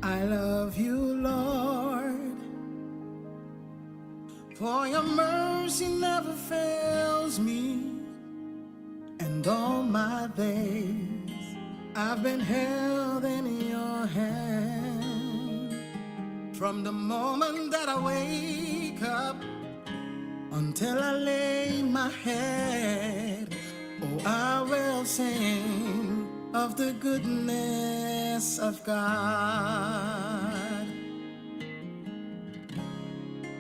I love you, Lord, for your mercy never fails me, and all my days I've been held in your hand. From the moment that I wake up until I lay my head, oh, I will sing of the goodness of God.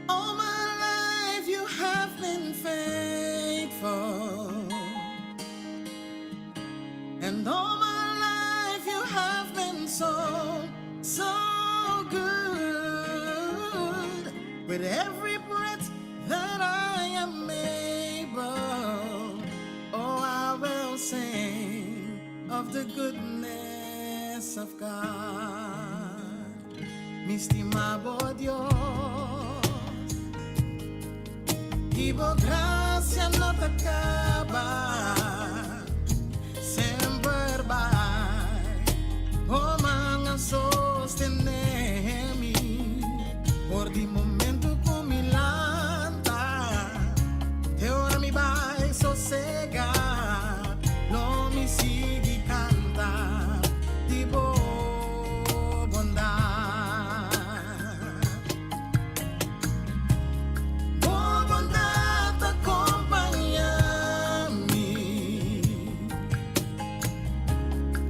All my life you have been faithful. And all my life you have been so, so good. With every breath that I am able, oh, I will sing of the goodness of God. Mi stima bo Dios, i bo grasia no ta kaba, semper bai, bo man a sostené mi, for di momento ku mi lanta, te ora mi bai sosegá, lo mi sigui kanta, di bo bondat. Bo bondat ta kompañá mi.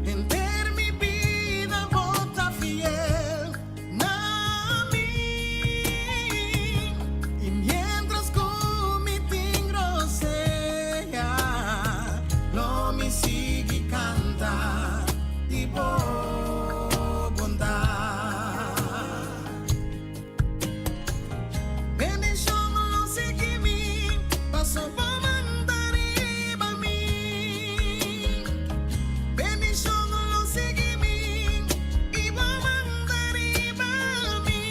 Henter mi bida bo ta fiel na mi. I miéntras ku mi tin rosea, lo mi sigui kanta di bo bondat. Bendishon lo sigui mi, paso bo man ta riba mi. Bendishon lo sigui mi, i bo man ta riba mi.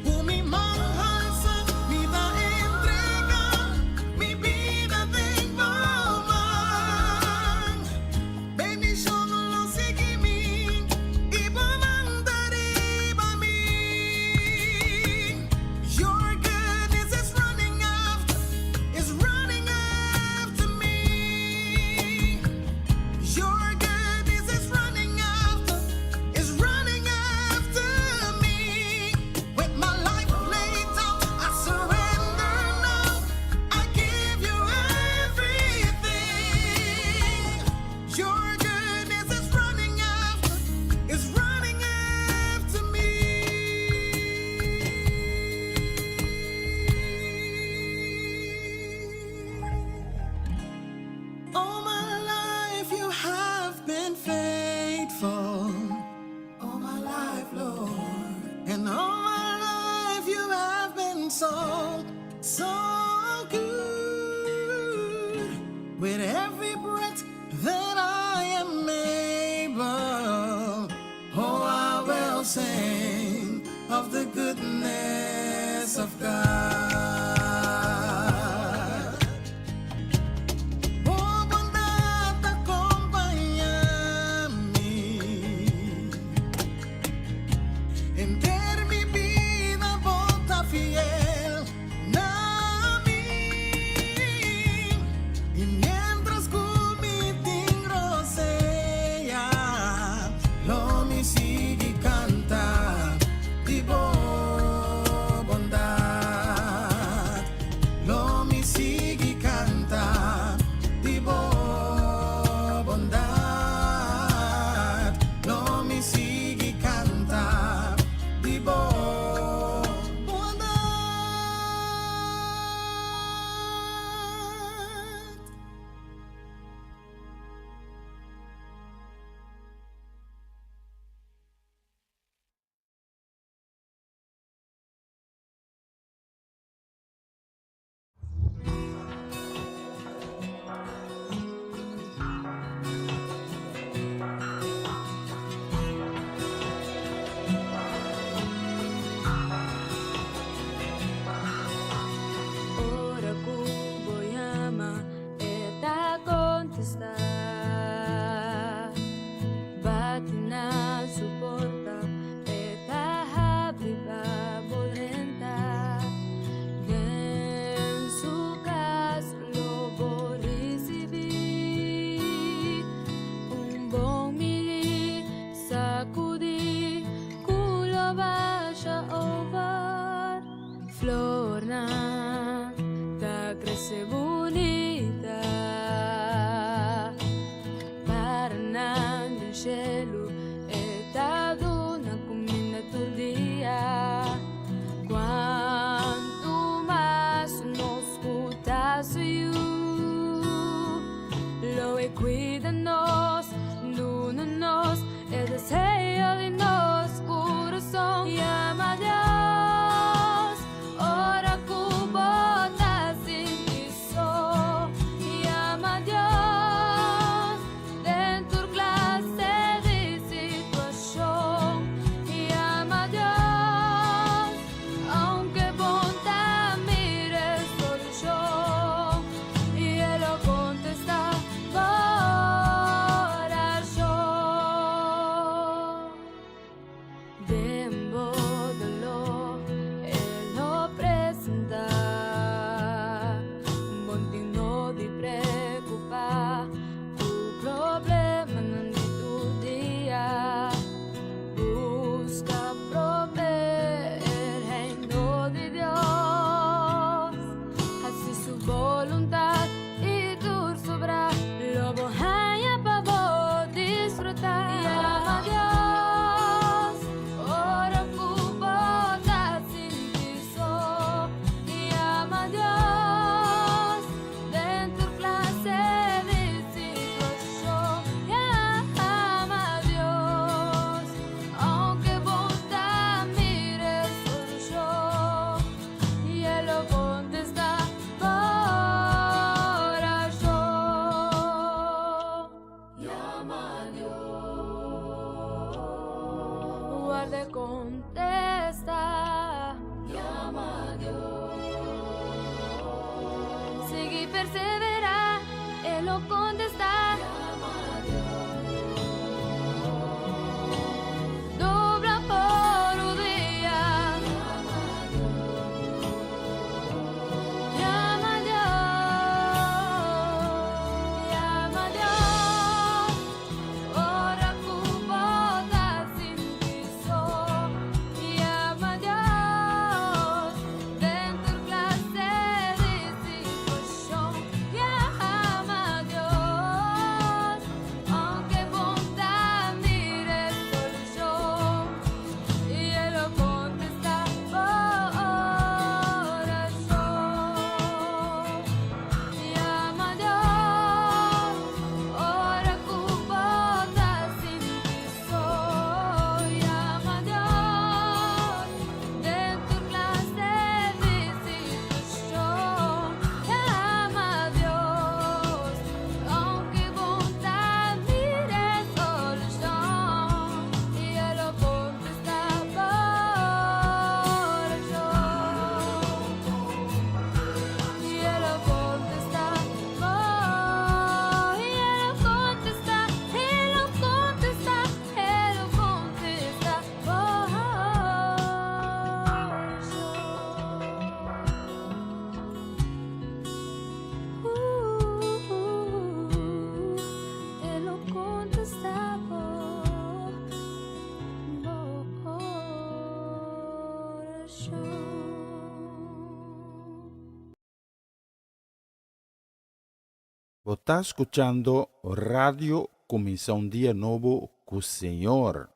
Ku mi man halsá, mi ta entregá, mi bida den bo man. Bendishon lo sigui mi, i bo man ta riba mi. Your goodness is running after, is running after me. Your goodness is running after, is running after me. With my life laid down, I surrender now. I give you everything. Your goodness is running after, is running after me. All my life you have been faithful. All my life, Lord. And all my life you have been so, so good. With every breath that I am able, oh, I will sing of the goodness of God. Bo bondat ta kompañá mi. Henter mi bida bo ta fiel na mi. I miéntras ku mi tin rosea, lo mi sigui kanta di bo bondat. Lo mi sigui kanta di bo bondat. Lo mi sigui kanta di bo bondat. Ora ku bo yama, e ta kontestá. Bati na su porta, e shelu, E ta duna kuminda tur dia. Kuantu mas nos ku ta su yu, lo e kuida nos, duna nos e deseo di nos kurason. Yama Dios ora ku bo ta sinti so. Yama Dios den tur klase di situashon. Yama Dios aunke bo n' ta mira solushon. I E lo kontestá bo orashon. Den bo doló E lo presentá. Bo n' tin nodi preokupá ku problemanan di tur dia. Buska promé reino di Dios. Hasi su boluntat i tur sobrá lo bo haña pa bo disfrutá. Yama Dios ora ku bo ta sinti so. Yama Dios den tur klase di situashon. Yama Dios aunke bo n' ta mira solushon. I E lo kontestá bo orashon. Yama Dios, warda kontestá. Yama Dios, sigui perseverá, E lo kontestá. Yama Dios, dobla bo rudia. Yama Dios, yama Dios, ora ku bo ta sinti so. Yama Dios, den tur klase di situashon. Yama Dios, aunke bo n' ta mira solushon. I E lo kontestá bo orashon. Yama Dios, ora ku bo ta sinti so. Yama Dios, den tur klase di situashon. Yama Dios, aunke bo n' ta mira solushon. I E lo kontestá bo orashon. I E lo kontestá bo, I E lo kontestá, E lo kontestá, E lo kontestá bo orashon. E lo kontestá bo orashon. Bo ta skuchando Radio Kuminsá un Dia Nobo ku Señor.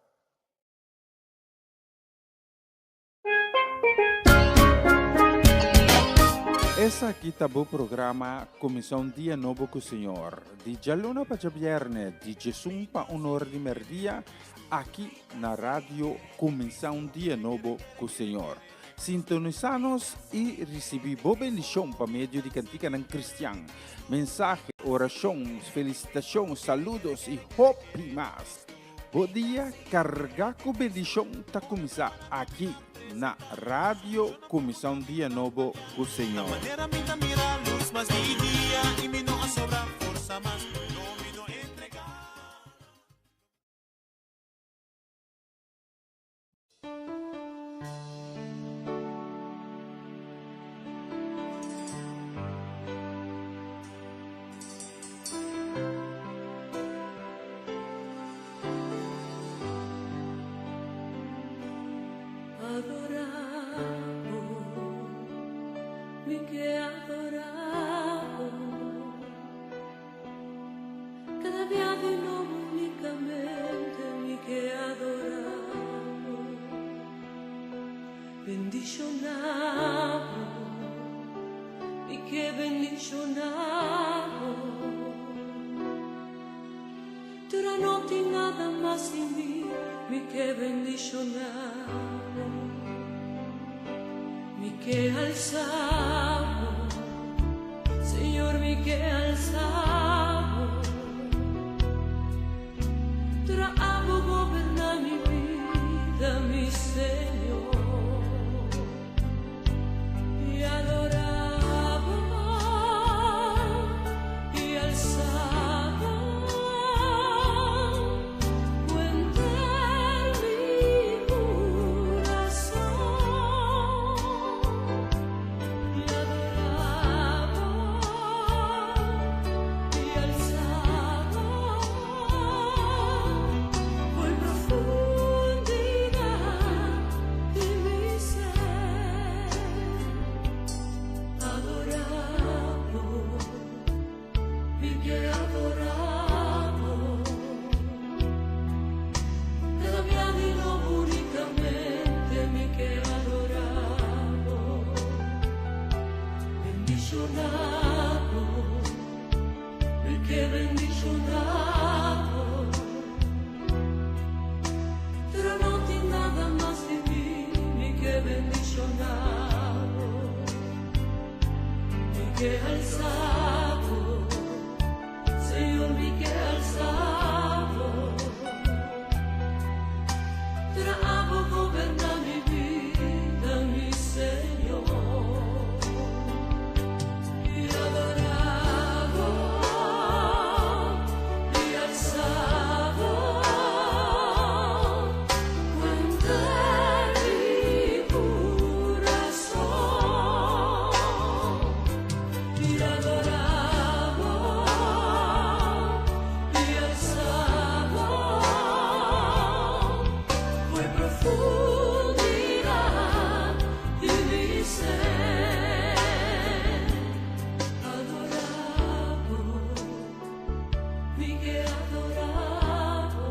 Esaki ta bo programa Kuminsá un Dia Nobo ku Señor, di djaluna pa djabièrnè, di djesun pa un ora di mèrdia, aki na Radio Kuminsá un Dia Nobo ku Señor. Sintonisá nos i risibí bo bendishon pa medio di kantikanan kristian, mensahe, orashon, felisitashon, saludos i hopi mas. Bo dia kargá ku bendishon ta kuminsá aki na Radio Kuminsá un Dia Nobo ku Señor. Manera mi ta mira lus mas di dia i mi no a sobra forsa mas, no mi no entregá. Adorabo, mi ke adorabo. Pero no tin nada mas di mi, mi ke bendishoná bo, mi ke alsa bo, Señor, mi ke alsa bo. Tra abo goberná mi bida, mi Señor. I adorá bo, i alsa bo, ku henter mi kurason. I adorá bo, i alsa bo, for profundidat di mi ser. Adorá bo, mi ke adorá bo. Kada dia di nobo únikamente mi ke adorá bo. Bendishoná bo, mi ke bendishoná bo. Pero no tin nada mas di mi, mi ke bendishoná bo. Mi ke alsa bo, Señor, mi ke alsa bo. Tra abo goberná mi bida, mi Señor. I adorá bo, i alsa bo, ku henter mi kurason. I adorá bo, i alsa bo, for profundidat di mi ser. Adorá bo, mi ke adorá bo.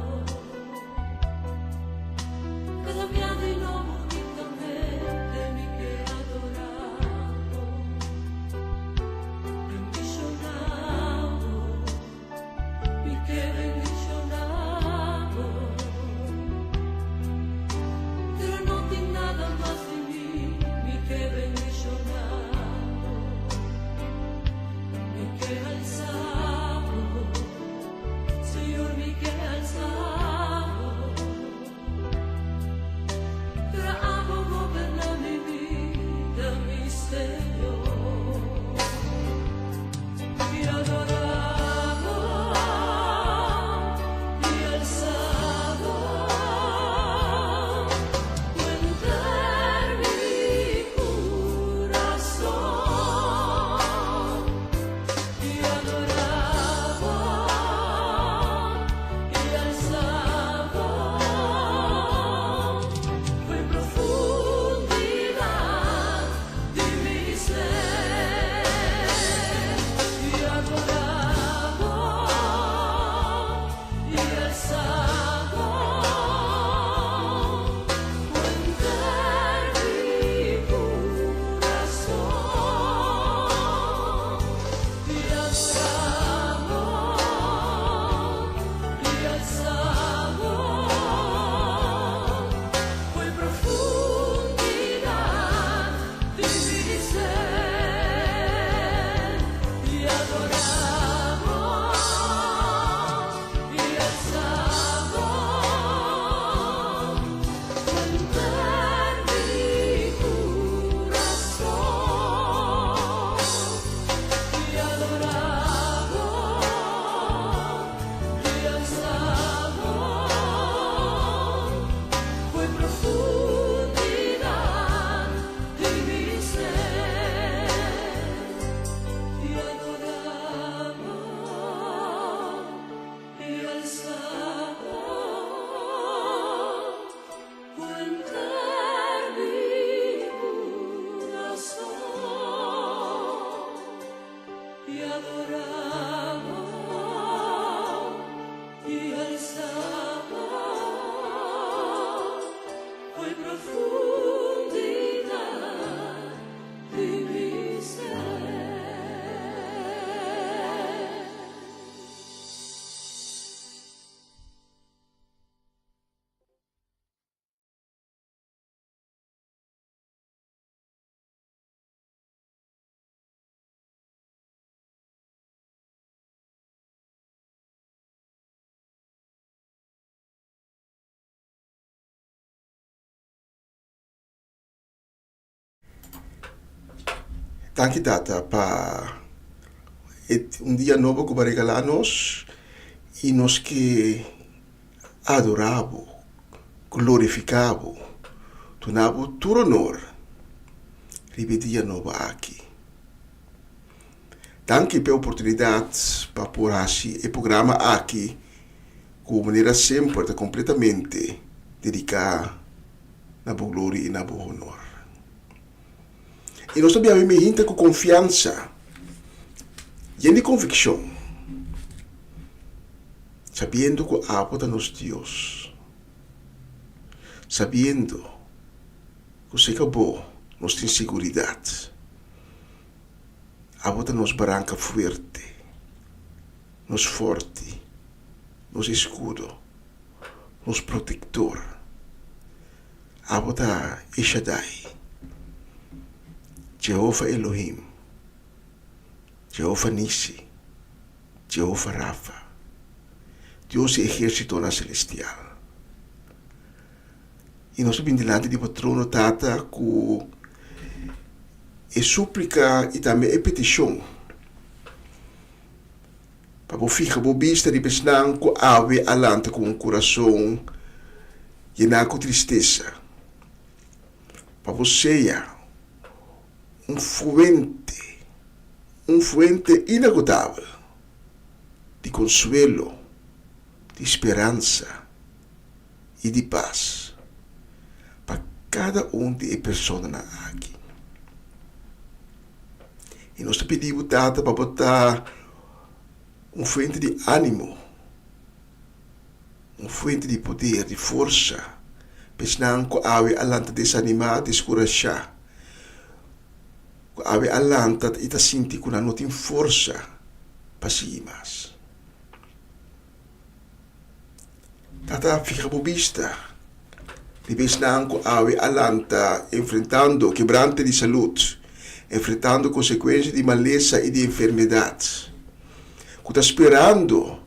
Kada dia di nobo únikamente mi ke adorá bo. Bendishoná bo, mi ke bendishoná bo. Pero no tin nada mas di mi, mi ke bendishoná bo. Mi ke alsa bo, Señor, mi ke alsa bo. Tra abo goberná mi bida, mi Señor. I adorá bo, i alsa bo, ku henter mi kurason. I adorá bo, i alsa bo, for profundidat di mi ser. I adorá bo, i alsa bo, ku henter mi kurason. I adorá bo, i alsa bo, for profundidat di mi ser. I adorá bo, i alsa bo, ku henter mi kurason. I adorá bo, i alsa bo, for profundidat di mi ser. I adorá bo, i alsa bo, ku henter mi kurason. I adorá bo, i alsa bo, for profundidat di mi ser. Danki Tata pa e un dia nobo ku bo a regalá nos i nos ke adorá bo, glorifiká bo, duna bo tur honor riba e dia nobo aki. Danki pa e oportunidat pa por hasi e programa aki ku manera semper ta kompletamente dediká na bo gloria i na bo honor. I nos ta biaha mi hinta ku konfiansa, yen di konvikshon, sabiendo ku abo ta nos Dios, sabiendo ku serka bo nos tin siguridat. Abo ta nos baranka fuerte, nos forti, nos eskudo, nos protektor. Abo ta El Shaddai, Jehova Elohim, Jehova Nissi, Jehova Rafa, Dios di ehérsitonan selestial. I nos ta bin dilanti di bo trono, Tata, ku e súplika i tambe e petishon pa bo fiha bo bista riba esnan ku awe a lanta ku un kurason yená ku tristesa, pa bo sea un fuente, un fuente inagotabel di konsuelo, di speransa. i di pas pa kada un di e personanan aki. I nos ta pidi bo, Tata, pa bo ta un fuente di ánimo, un fuente di poder, di forsa pa esnan ku awe a lanta desanimá, deskurashá, ku awe a lanta i ta sinti ku nan no tin forsa pa sigui mas. Tata fiha bo bista riba esnan ku awe a lanta enfrentando kebrante di salud, enfrentando konsekuensia di malesa i di enfermedat, ku ta sperando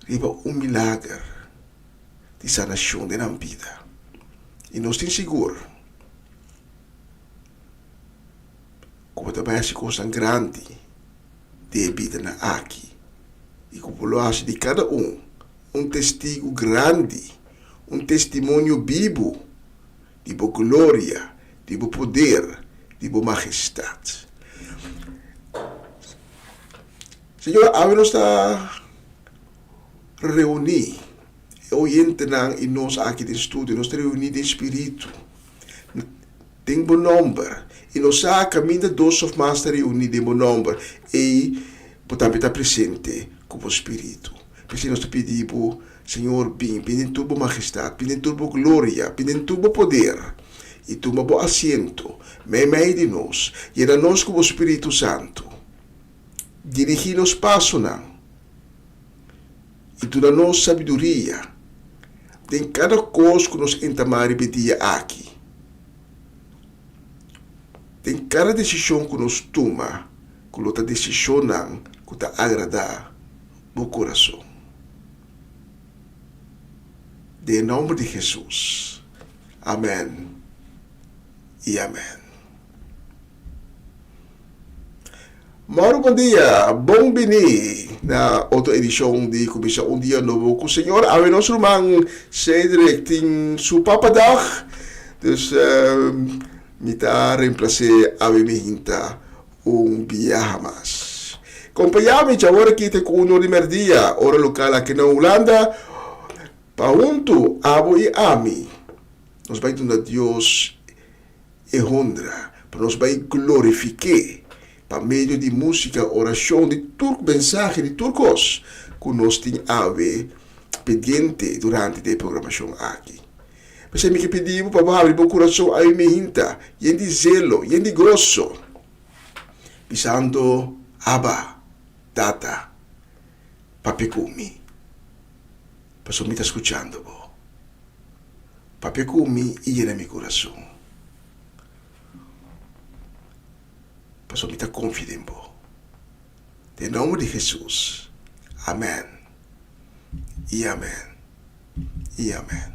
riba un milager di sanashon den nan bida. I nos tin sigur ku bo ta bai hasi kosnan grandi den e bidanan aki i ku bo lo hasi di kada un un testigu grandi, un testimonio bibu di bo gloria, di bo poder, di bo magestat. Señor, awe nos ta reuní, e oyentenan i nos aki den studio, nos ta reuní den spiritu. Den bo nomber. I nos sa kaminda dos of mas ta reuní den bo nomber, ei bo tambe ta presente ku bo spiritu. P'esei nos ta pidi bo, Señor, bin, bin den tur bo magestat, bin den tur bo gloria, bin den tur bo poder, i tuma bo asiento meimei di nos. Yena nos ku bo Spiritu Santu. Dirigí nos pasonan i duna nos sabiduria den kada kos ku nos entamá riba e dia aki. Den kada desishon ku nos tuma, ku lo ta desishonnan ku ta agradá bo kurason. Den e nòmber di Hesus, amèn i amèn. Mauro bon dia, bon bini na otro edishon di Kuminsá un Dia Nobo ku Señor. Awe nos ruman Cedric tin su papadag, dus mi ta remplas'é awe mi hinta un biaha mas. Kompañá mi djawor aki te ku un or di mèrdia, ora lokal aki na Hulanda, pa huntu abo i ami nos bai duna Dios E honra pa nos bai glorifik'é pa medio di músika, orashon, di tur mensahe, di tur kos ku nos tin awe pendiente durante di e programashon aki. P'esei mi ke pidi bo pa bo habri bo kurason awe mehinta, yen di zelo, yen di goso, bisando, Abba, Tata, papia ku mi, pasobra mi ta skuchando bo. Papia ku mi i yena mi kurason, pasobra mi ta konfia den bo. Den nòmber di Hesus, amèn i amèn i amèn.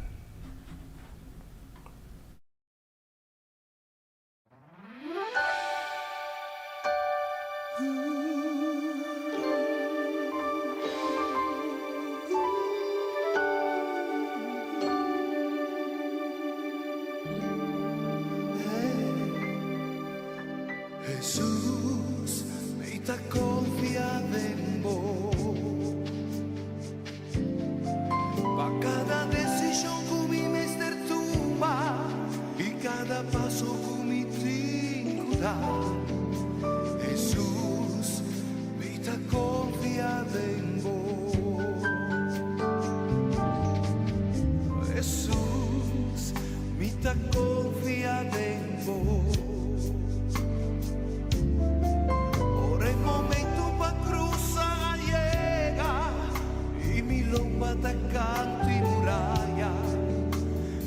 ta kantu i muraya.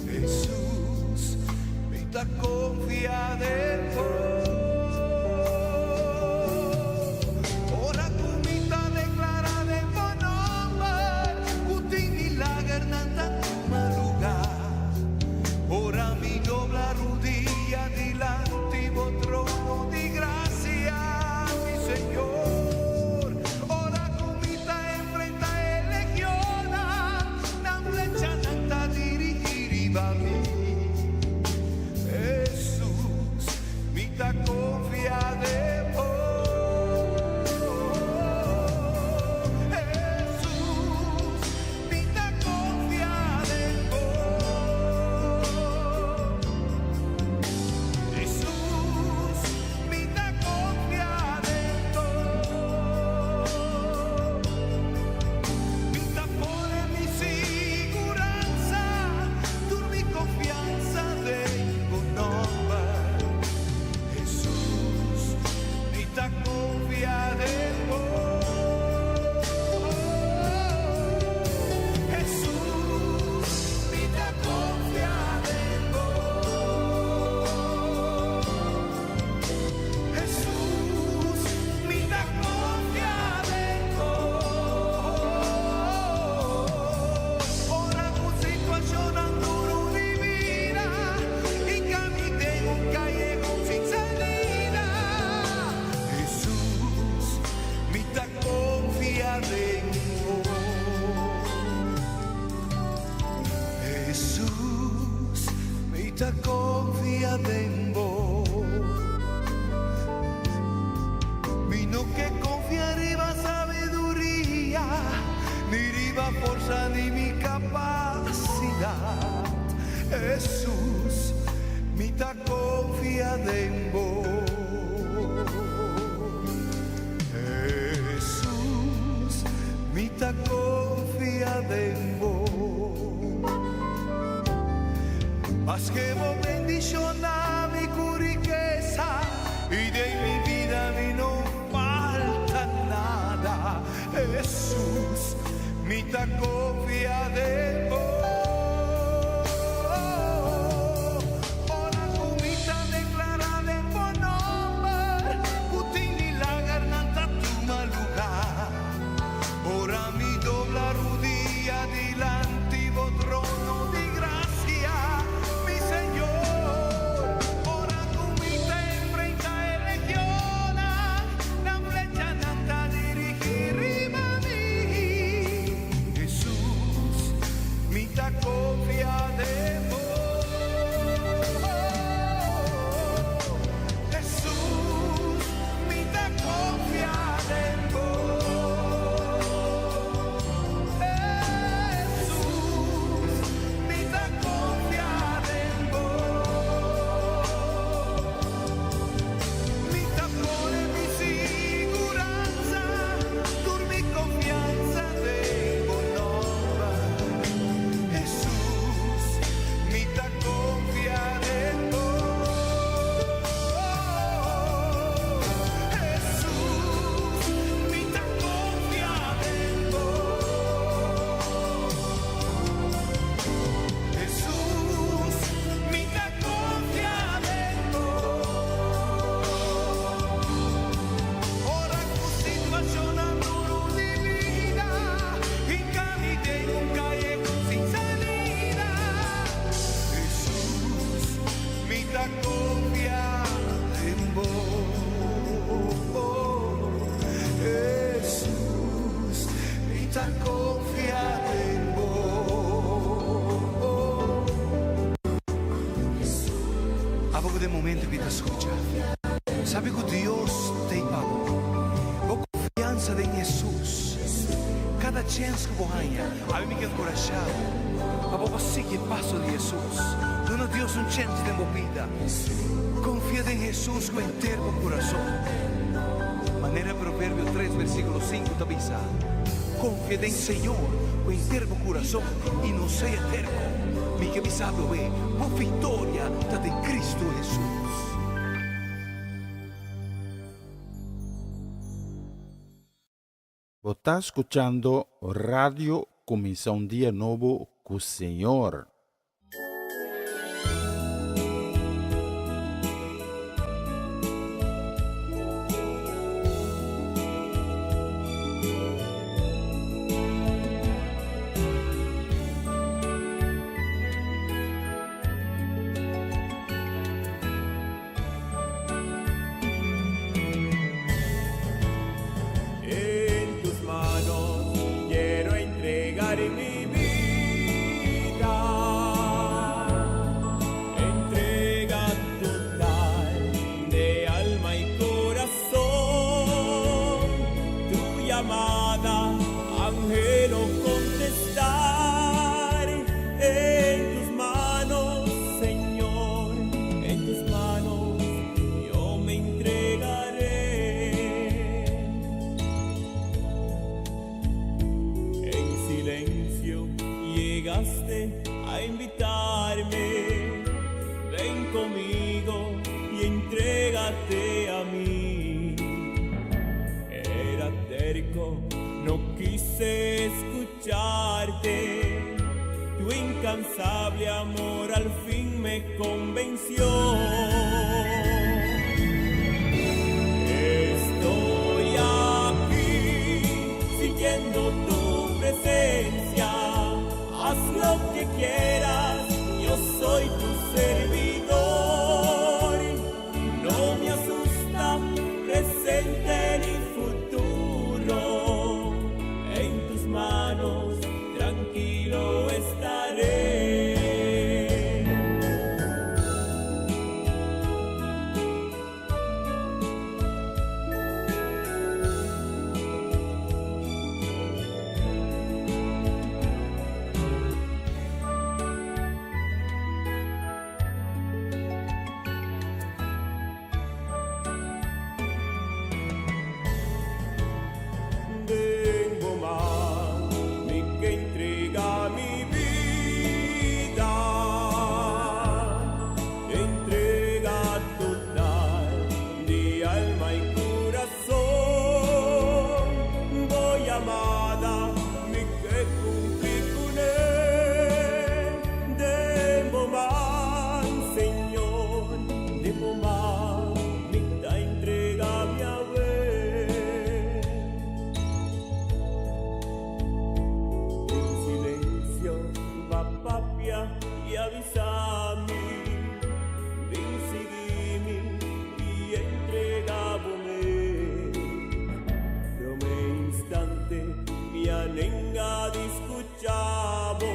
Hesus, mi ta konfia den bo. Ora ku mi ta deklará den bo nòmber, ku tin milagernan ta tuma lugá. Ora mi dobla rudia dilanti bo trono di grasia, mi Señor. Ora ku mi ta enfrentá e legionnan, nan flechanan ta dirigí riba mi. Hesus, mi ta konfia den bo. Hesus, mi ta konfia den bo. Hesus, mi ta konfia den bo. Mi ta pone mi siguransa, tur mi konfiansa den bo nòmber. Hesus, mi ta konfia den bo. Hesus, mi ta konfia den bo. Hesus, mi ta konfia den bo. Ora ku situashonnan duru di bida i kami den un kayehon sin salida, Hesus, mi ta konfia den bo. Hesus, mi ta konfia den bo. Mi no ke konfia riba sabiduria, ni riba forsa ni mi kapasidat. Hesus, mi ta konfia den bo. Hesus, mi ta konfia den bo. Maske bo bendishoná mi ku rikesa i den mi bida mi no falta nada. Hesus, mi ta konfia den bo. Ora ku mi ta deklará den bo nòmber, ku tin milagernan ta tuma lugá. Ora mi dobla rudia dilanti bo trono di grasia, mi Señor. Ora ku mi ta enfrentá e legionnan, nan flechanan ta dirigí riba mi. Hesus, mi ta konfia den bo. Hesus, mi ta konfia den bo. Hesus, mi ta konfia den bo. Mi ta pone mi siguransa, tur mi konfiansa den bo nòmber. Hesus, mi ta konfia den bo. Hesus, mi ta konfia den bo. Hesus, mi ta konfia den bo. Ora ku situashonnan duru di bida i kami den un kayehon sin salida, Hesus, mi ta konfia den bo. Hesus, mi ta konfia den bo. Abo ku den momento ku ta skucha, sabi ku Dios ta ei pa bo. Bo konfiansa den Hesus. Kada chèns ku bo haña, abi mi ke enkurashá bo pa bo por sigui e paso di Hesus. Duna Dios un chèns den bo bida. Konfia den Hesus ku henter bo kurason. Manera Proverbio tres versíkulo sinku ta bisa, Konfia den Señor ku henter bo kurason i no sea terko. Mi ke bisa bo e, bo viktoria ta den Kristu Hesus. Bo ta skuchando Radio Kuminsá un dia nobo ku Señor. En tus manos quiero entregar mi vida. Entrega total de alma y corazón. Tu llamada, anhelo contestar. En tus manos, Señor, en tus manos yo me entregaré. En silencio llegaste a invitarme. Ven conmigo y entrégate a mí. Era terco, no quise escucharte. Tu incansable amor al fin me convenció. Estoy aquí sintiendo tu presencia. Haz lo que quieras, yo soy tu servidor. No me asusta presente ni futuro. En tus manos tranquilo estaré. Den bo man mi ke entregá mi bida. Entrega total di alma i kurason. Bo yamada mi ke kumpli kuné. Den bo man, Señor, den bo man mi ta entregá mi awe. En silensio b'a papia i a bisa mi, bin sigui mi i entregá bo mes. Promé instante mi a nenga di skucha bo,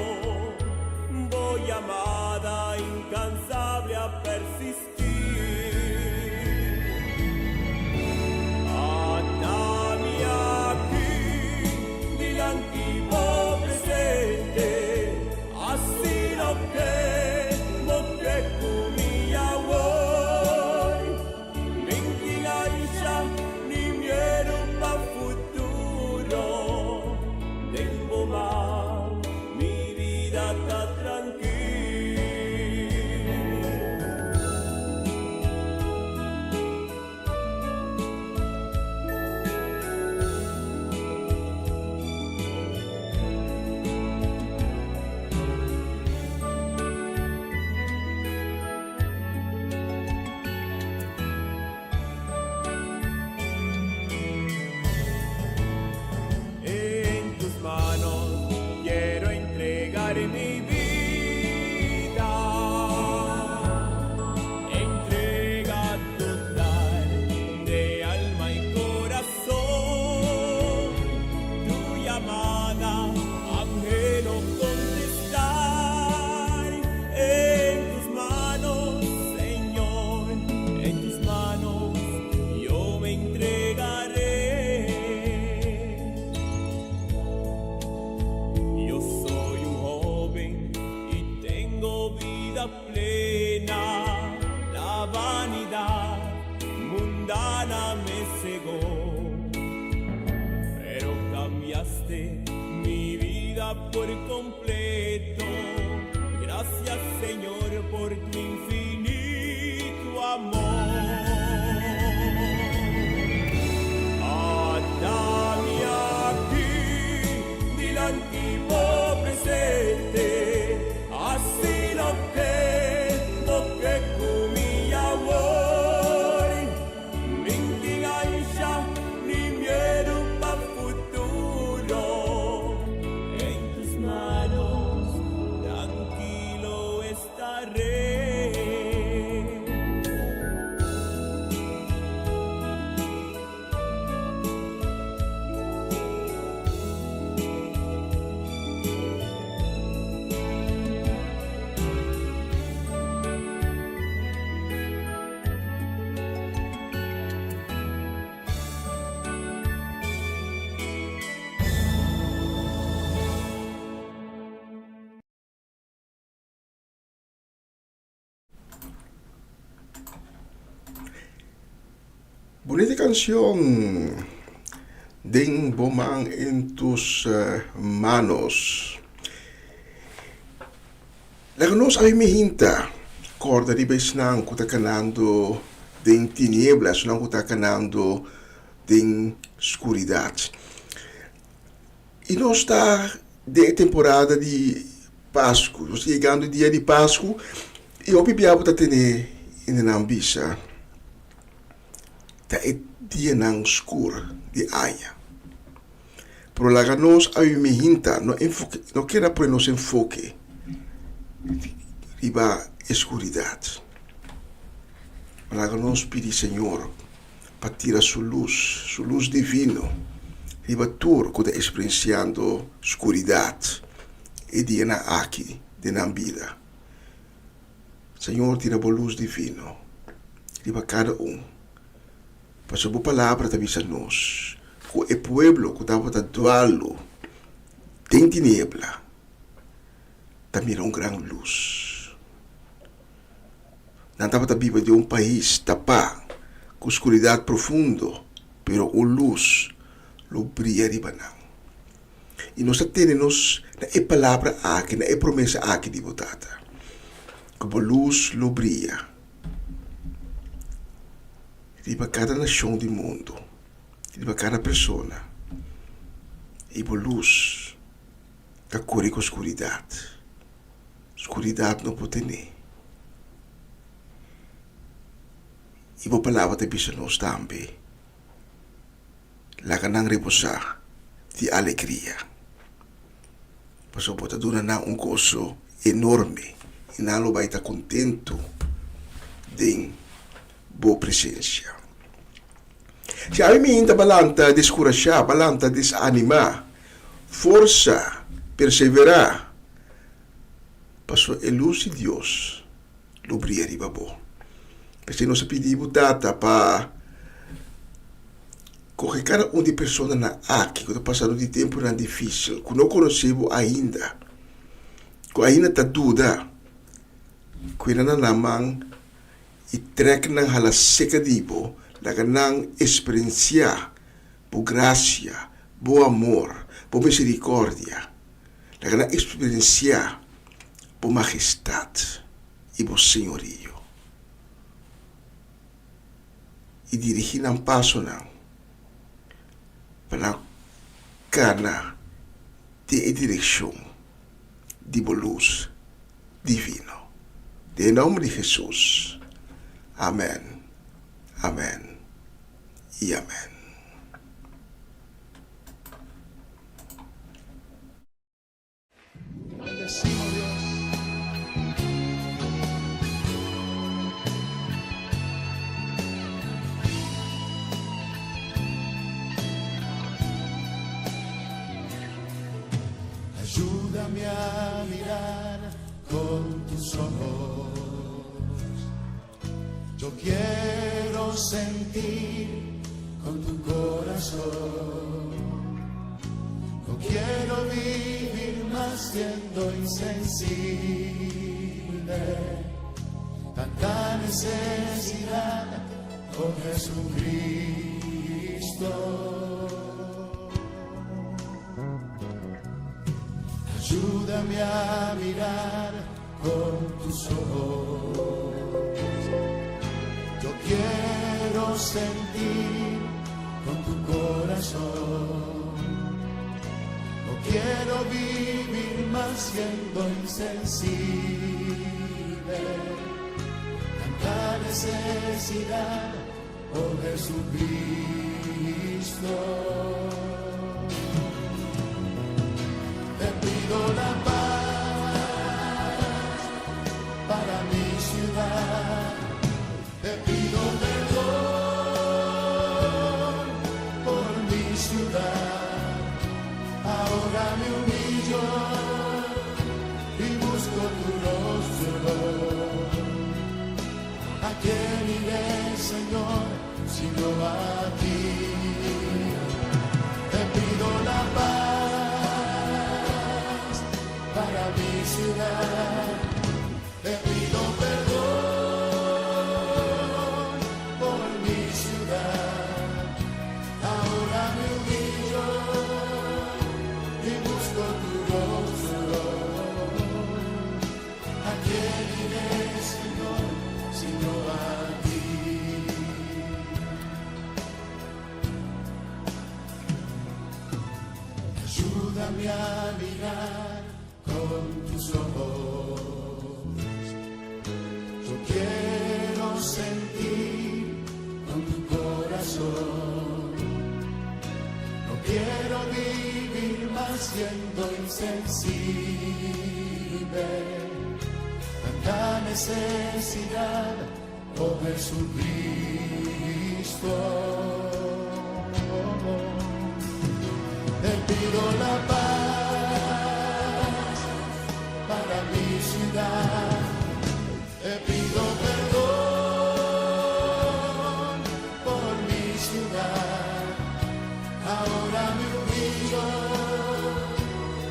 bo yamada inkansabel a persistí. Ata mi aki, dilanti bo presente, hasi loke bo ke ku mi awor. Mi'n tin ansha ni miedu pa futuro. Den bo man, mi bida ta trankil. En tus manos quiero entregar mi vida. Entrega total de alma y corazón. Tu llamada, anhelo contestar. En tus manos, Señor, en tus manos yo me entregaré. Yo soy un joven y tengo vida plena. La vanidad mundana me cegó, pero cambiaste mi vida por completo. Gracias, Señor, por tu infinito amor. Ata mi aki, dilanti bo. Bunita canción Den bo man en tus manos. Laga nos awe mihinta corda riba esnan cu ta canando den tiniebla, esnan cu ta canando den scuridad. I nos ta den e temporada di Pasku. Nos ta yegando e dia di Pasku i hopi bia bo ta tene hendenan bisa ta e dianan skur di aña. Pero laga nos a mi hinta no enfoke no keda pone nos enfoke riba e skuridat. Laga nos pidi Señor pa tira su lus, su lus divino, riba tur ku ta eksperensiando skuridat e dianan aki den nan bida. Señor, tira bo lus divino riba kada un, pasobra bo palabra ta bisa nos ku e pueblo ku tabata dualu den tiniebla ta mira un gran lus. Nan tabata biba den un pais tapá ku skuridat profundo, pero un lus lo bria riba nan. I nos ta tene nos na e palabra aki, na e promesa aki di bo Tata, ku bo lus lo bria riba kada nashon di mundu, riba kada persona, i bo lus ta kore ku skuridat. Skuridat no por tene. I bo palabra ta bisa nos tambe, Laga nan reposá di alegria, pasobra bo ta duna nan un goso enorme i nan lo bai ta kontentu den bo presensia. Si ami mi hinta balanta deskurashá, balanta desanimá, forsa, perseverá, pasobra e lus di Dios lo bria riba bo. P'esei nos a pidi bo Tata pa kohe kada un di e personanan aki ku ta pasando di tempunan difísil, ku no konosé bo ainda, ku ainda ta duda, kuida na nan man i trek nan hala seka di bo, laga nan eksperensiá bo grasia, bo amor, bo miserikòrdia. Laga nan eksperensiá bo majestat i bo señorio, i dirigí nan pasonan pa nan kana den e direkshon di bo lus divino. Den e nomber di Hesus, amen, amen i amen. Ayúdame a mirar con tus ojos. Yo quiero sentir con tu corazón. No quiero vivir más siendo insensible. Tanta necesidad con Jesucristo. Ayúdame a mirar con tus ojos. Yo quiero sentir con tu corazón. No quiero vivir más siendo insensible. Tanta necesidad, oh Jesucristo. Te pido la paz para mi ciudad. Te pido perdón por mi ciudad. Ahora me humillo y busco tu rostro. ¿A quién iré, Señor, sino a ti? Te pido la paz para mi ciudad. Te pido perdón por mi ciudad. Haciendo insensible tanta necesidad, oh Jesucristo. Te pido la paz para mi ciudad. Te pido perdón por mi ciudad. Ahora me humillo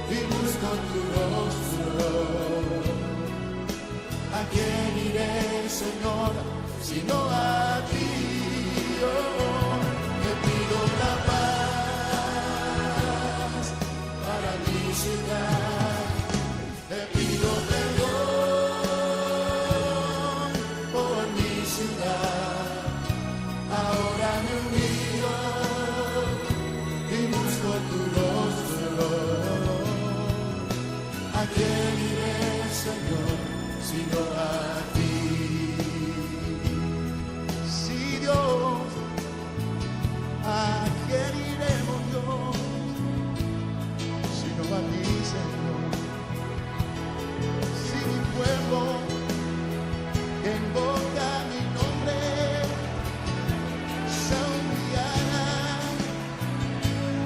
y busco tu rostro. ¿A quién iré, Señor, sino a ti? Oh, te pido la paz para mi ciudad. Te pido perdón por mi ciudad. Ahora me humillo y busco tu rostro. ¿A quién iré, Señor, sino a ti? Sí, Dios, ¿a quién iremos, Dios, sino a ti, Señor? Si mi pueblo que invoca mi nombre se humillará,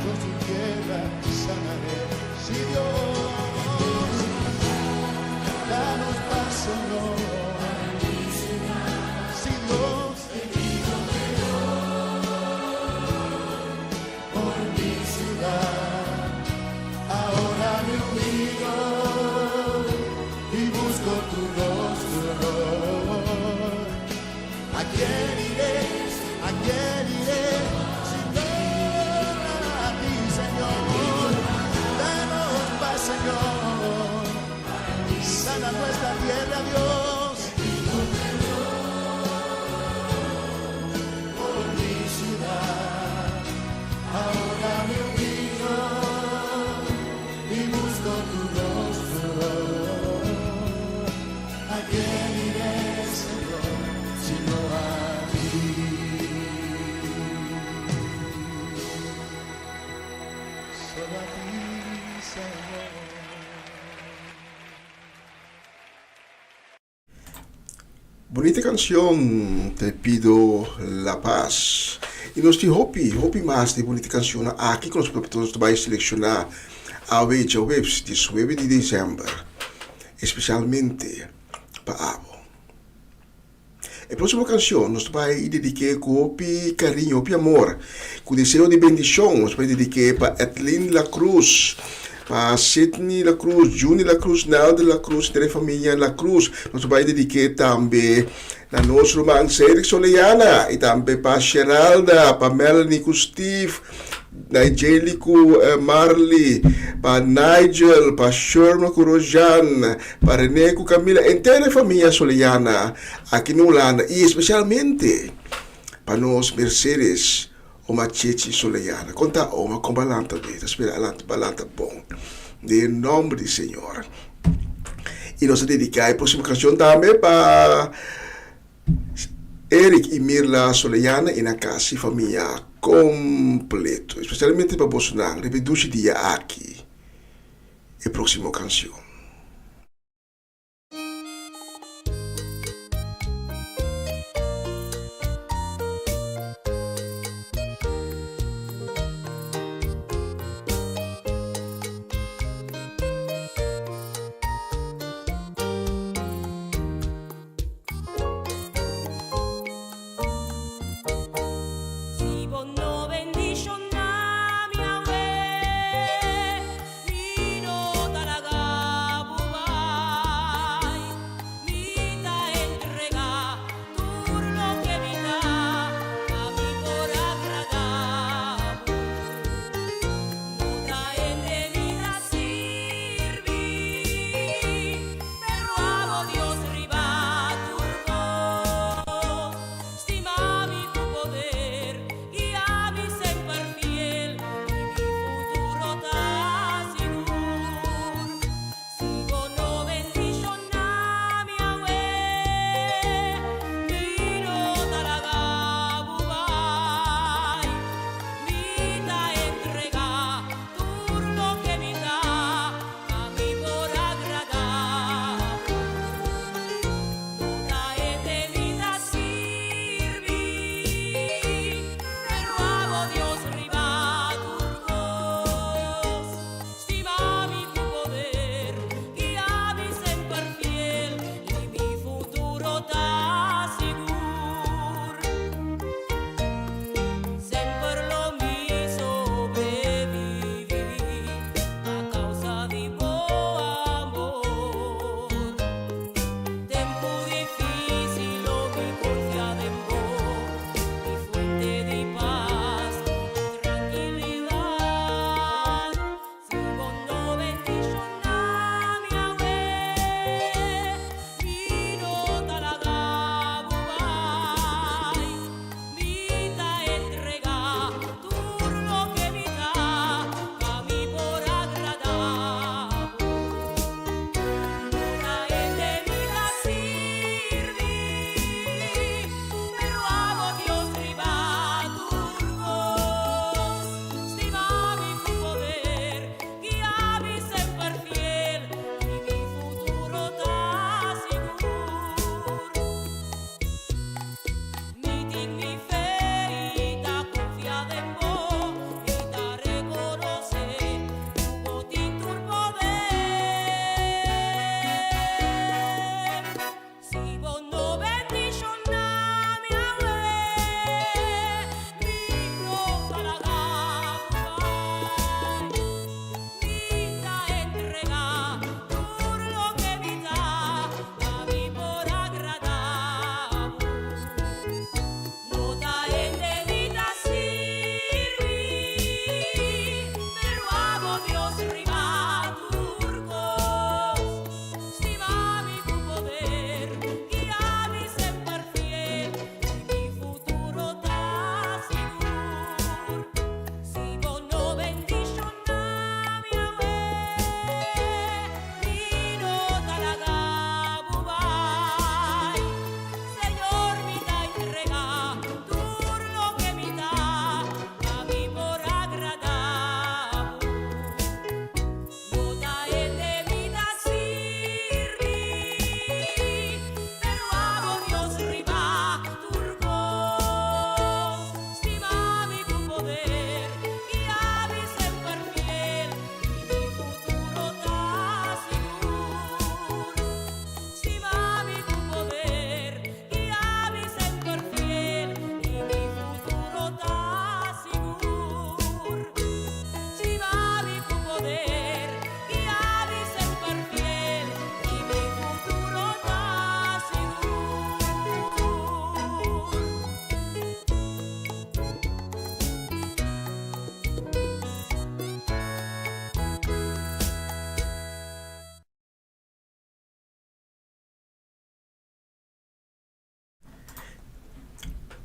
yo su tierra sanaré. Sí, Dios, danos paz, Señor. Sí, Dios, por mi ciudad. Ahora me humillo y busco tu rostro. ¿A quién iré? ¿A quién iré? Sino a ti, Señor. Danos paz, Señor. Sana nuestra tierra, Dios. Por mi ciudad, ahora me humillo y busco tu rostro. ¿A quién iré, Señor, sino a ti? Solo a ti, Señor. Bunita kansion, Te Pido La Paz. I nos tin hopi, hopi mas di bunita kansionnan aki ku nos ta bai selekshoná awe djaweps 19 di desèmber, espesialmente pa abo. E próksimo kansion nos ta bai dedik'é ku hopi kariño, hopi amor, ku deseo di bendishon. Nos ta bai dedik'é pa Edlin La Cruz, pa Sidney La Cruz, Juni La Cruz, Nelder La Cruz, henter e famia La Cruz. Nos ta bai dedik'é tambe na nos ruman Cedric Soleana i tambe pa Sheralda, pa Melanie ku Steve, Nigeli ku Marley, pa Nigel, pa Sherma ku Rojan, pa Rene ku Camila, henter e famia Soleana aki na Hulanda i espesialmente pa nos Mercedes Oma Chechi Soleana. Konta Oma kon balanta be, ta spera alanta balanta bon den nomber di Señor. I nos ta dedica e proximo cancion tambe pa Eric i Mirla Soleana i nan casi famia completo, especialmente pa bosonan riba e dushi dia aki e proximo cancion. Si bo no bendishoná mi awe, mi no ta laga.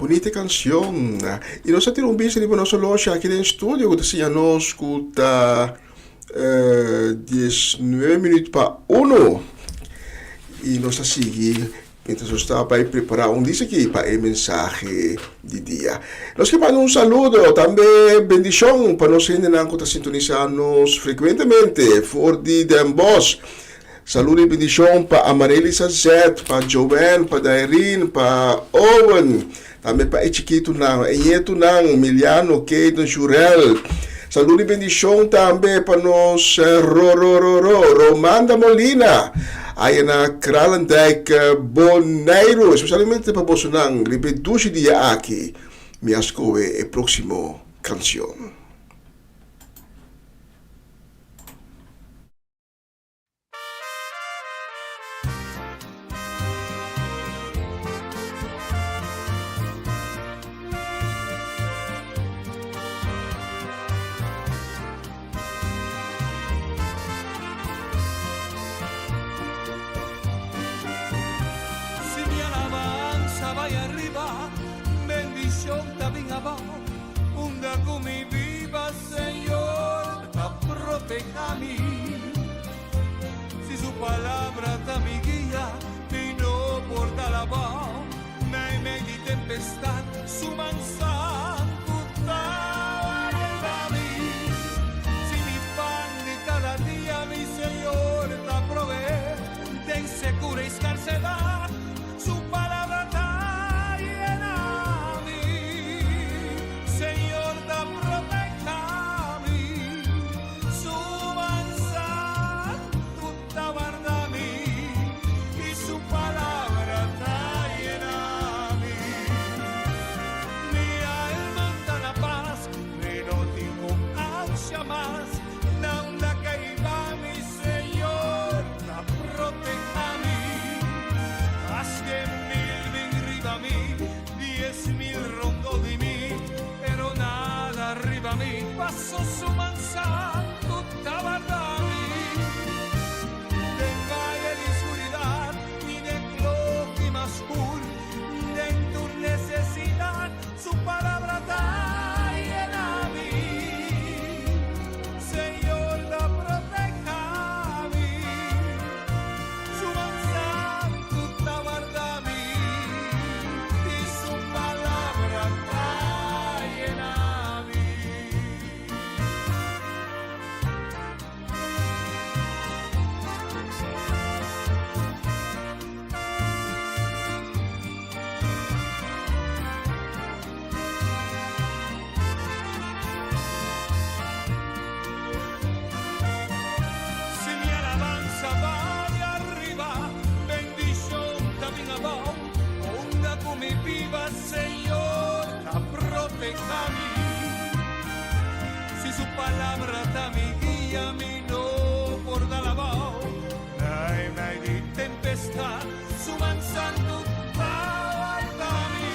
Bunita cancion. Y nos a tira un bista riba nos horloge aki den studio cu ta siña nos cu ta 19 minuut pa uno. Y nos ta sigui mientras nos ta bay prepara un dis aki pa e mensahe di dia. Nos ke manda un saludo, tambe bendicion pa nos hendenan cu ta sintonisa nos frecuentemente for di Den Bosch. Saludo y bendicion pa Amarelisa Zet, pa Joanne, pa Dairine, pa Owen, tambe pa e chikitonan, e ñetonan, Miliano, Kayden, Jurel. Saludo y bendicion tambe pa nos Rorororo, Romanda Molina, aya na Kralendijk, Boneiru. Especialmente pa bosonan riba e dushi dia aki, mi a scohe e proximo cancion. Si mi alabanza bai ariba, bendicion ta bin abao. Unda cu mi biba, Señor ta proteha mi. Si su palabra ta mi guia, mi no por dal abao. Meimei di tempestad, su man santu ta warda mi. Si mi pan di cada dia, mi Señor ta proveé. Den secura y scarsedad, Su palabra ta yena mi, Señor ta proteha mi, Su man santu ta warda mi, i Su palabra ta yena mi. Mi alma ta na pas, mi no tin ku ansha mas, na unda ke iba mi Señor ta proteha mi. Maske mil bin riba mi, 10,000 rondo di mi, pero nada riba mi, paso su man santu ta warda mi. Den valle di scuridad i den kloki mas scur, den tur necesidad su palabra ta yena mi. Señor ta proteha mi, Su man santu ta warda mi, i Su palabra ta yena mi. Si mi alabansa bai ariba, bendishon ta bin abou. Unda ku mi biba, Señor ta proteha mi. Si su palabra ta mi guia, mi no por dal abou. Meimei di tempestad, Su man santu ta warda mi.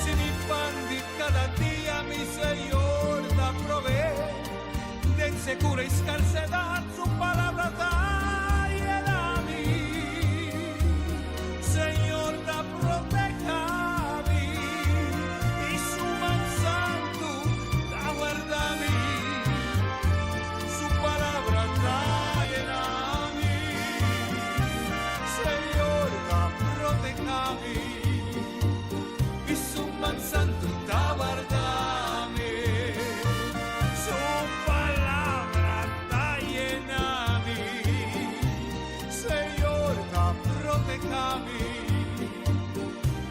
Si mi pan di cada dia mi Señor ta proveé, den secura y scarsedad su palabra ta yena mi. Señor ta proteha mi y su man santu ta warda mi. Su palabra ta yena mi. Señor ta proteha mi y su man santu ta warda mi. Su palabra ta yena mi. Señor ta proteha mi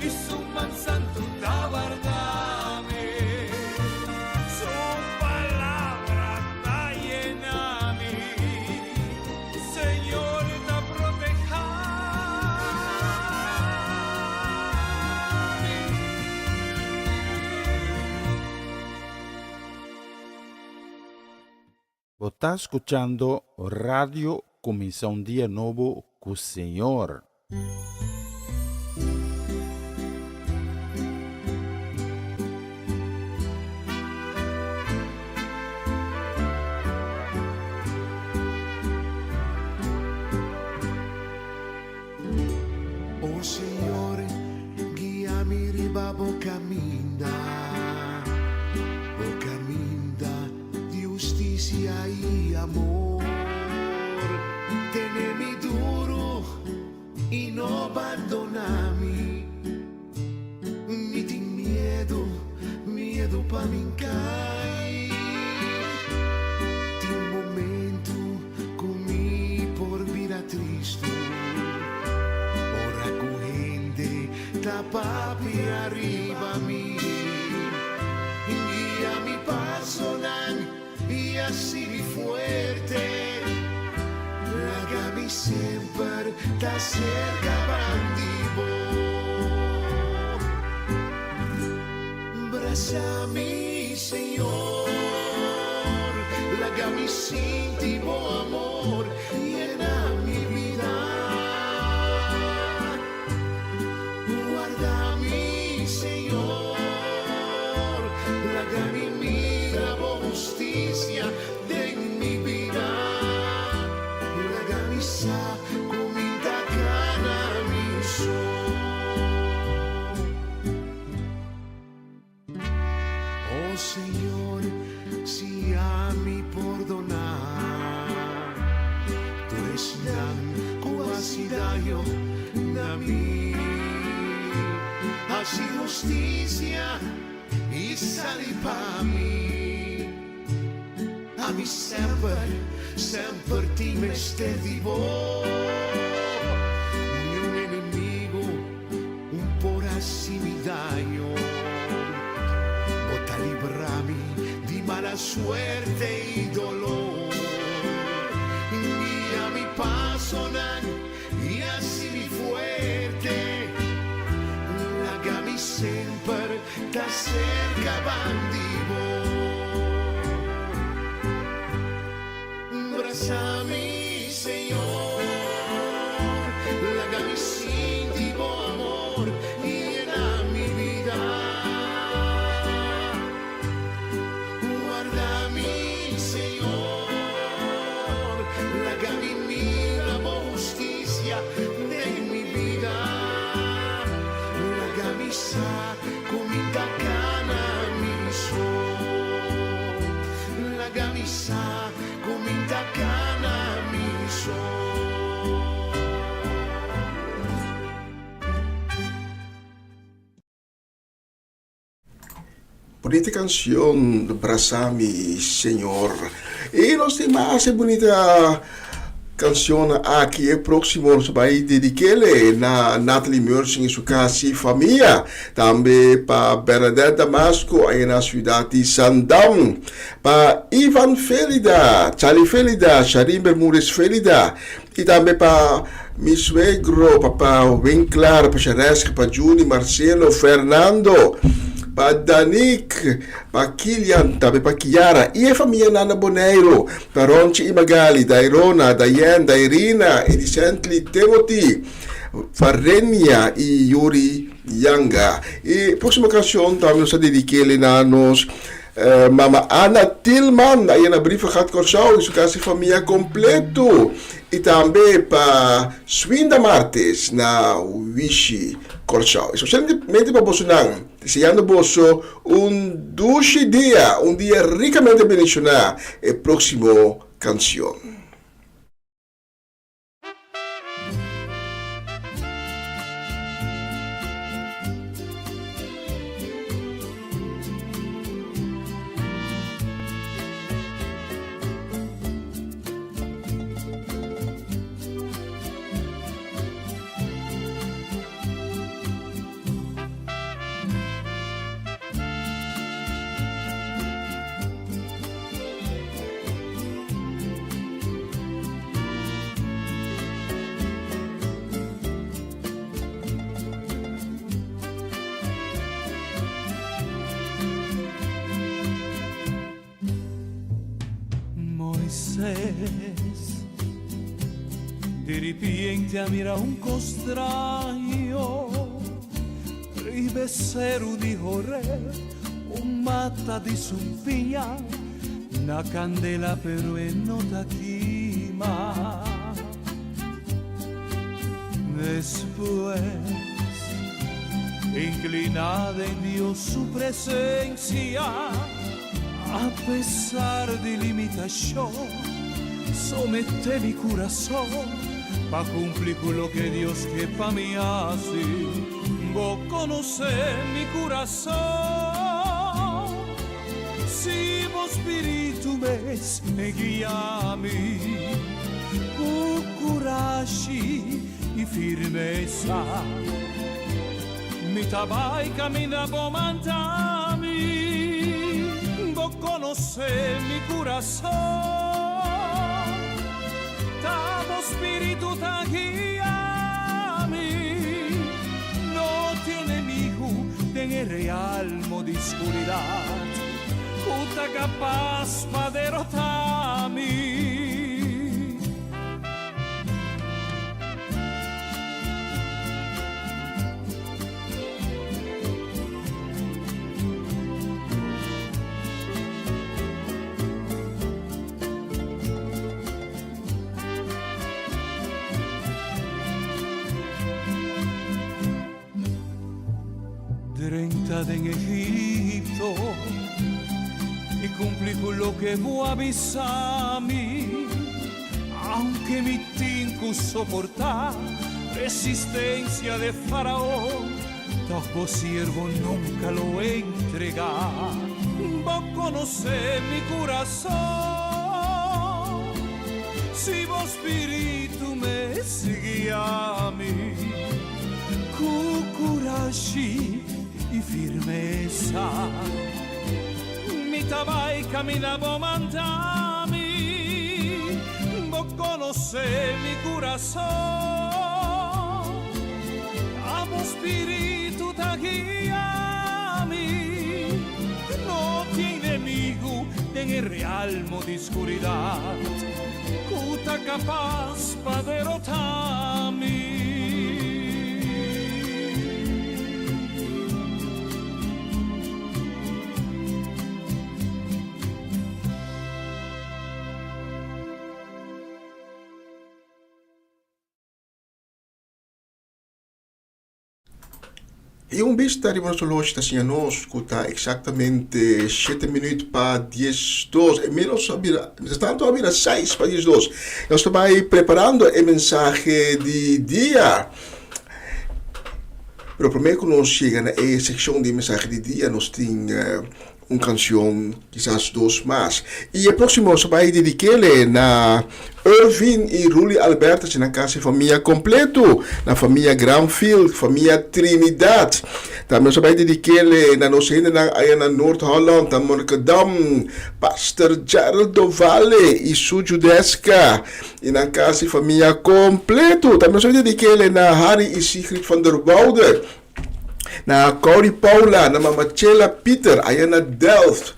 y su man santu ta warda mi. Su palabra ta yena mi. Señor ta proteha mi. Bo ta scuchando Radio Cuminsa un Dia Nobo cu Señor. O Señor, guia mi riba. kaminda, bo kaminda di hustisia i amor. Tene mi duru i no bandoná mi. Mi tin miedu, miedu pa mi kai. Tin momentu ku mi por bira tristu, ora ku hende ta papia riba mi. Guia mi pasonan i hasi mi fuerte, laga mi semper ta serka bandi bo. Brasa mi, Señor, laga mi sinti bo amor yena mi bida. Warda mi, Señor, laga mi mira bo hustisia den mi bida. Laga mi sa ku mi ta kana mi so. Oh Señor, si ami pordoná tur esnan ku hasi daño na mi, hasi hustisia i sali pa mi. Ami semper, semper tin mester di bo. Niun enemigu Un por hasi mi daño. Bo ta libra mi di mala suerte i dolor. Guia mi pasonan i hasi mi fuerte. Laga mi semper ta serka bandi bo. Brasa mi, Señor, laga mi sinti bo amor yena mi bida. Warda mi, Señor, laga mi mira bo hustisia den mi bida. Laga mi sa ku mi ta kana mi so. Laga mi sa ku mi ta kana mi so. Bunita cancion Brasa mi Señor. Y nos tin mas e bunita cancion aki. E proximo nos bay dedikele na Natalie Mercing y su casi famia. Tambe pa Bernadette Damasco aya na ciudad di Sandam. Pa Ivan Felida, Charlie Felida, Sharin Bermudez Felida y tambe pa mi suegro, papa Winklar, pa Shareska, pa Juni, Marcelo, Fernando, pa Danik, pa Kilian, tambe pa Kiara y e famianan na Boneiro, pa Ronchi y Magali, Dairona, Dayen, Dairina, Edicently, Timothy, Farenia y Yuri Yanga. Y proximo cancion tambe nos ta dedikele na nos Mama Ana Tilman a yena Brievengat Kòrsou i su kasi famia kompleto i tambe pa Swinda Martes na Wishi Kòrsou. Espesialmente pa bosonan, deseando boso un dushi dia, un dia rikamente bendishoná. E próksimo kansion. Moisés di ripiente a mira un cos straño riba e seru di Horeb, un mata di sumpiña na candela pero e no ta kima. Despues. Inclinada en Dios su presencia, a pesar di limitacion, somete mi curason pa cumpli cu loke Dios ke pa mi haci. Bo conoce mi curason, si bo spiritu mes me guia mi cu curashi i firmesa. Mi ta bai kaminda bo manda mi. Bo konosé mi kurason. Ta bo spiritu ta guia mi. No tin enemigu den e realmo di skuridat ku ta kapas pa derotá mi. Drenta den Egipto i kumpli ku loke bo a bisa mi. Aunke mi tin ku soportá resistencia de Faraón, tòg bo siervo nunka lo entregá. Bo konosé mi kurason, si bo spiritu mes guia mi ku kurashi i firmesa. Mi ta bai camina bo manda mi, bo conoce mi curason, ta bo spiritu ta guia mi, no tin enemigo den e realmo di scuridad cu ta capaz pa derota mi. I un bista riba nos oloshi ta siña nos ku ta eksaktamente shete minüt pa diesdos, e ménos a bira, mientras tanto a bira seis pa diesdos. Nos ta bai preparando e mensahe di dia. Pero promé ku nos yega na e sekshon di mensahe di dia, nos tin un kanshon, kisas dos mas. I e próksimo nos ta bai dedik'é na Irvin i Ruli Albertus i nan kas i famia kompletu, na famia Granfield, famia Trinidad. Tambe nos ta bai dedik'é na nos hendenan aya na Noord-Holland, na Monnikendam, Pastor Gerald Dovale i su Judeska. I nan kas i famia kompletu. Tambe nos a dedik'é na Harry i Sigrid van der Woude, na Corrie Paula, na Mama Chela Pieter, aya na Delft,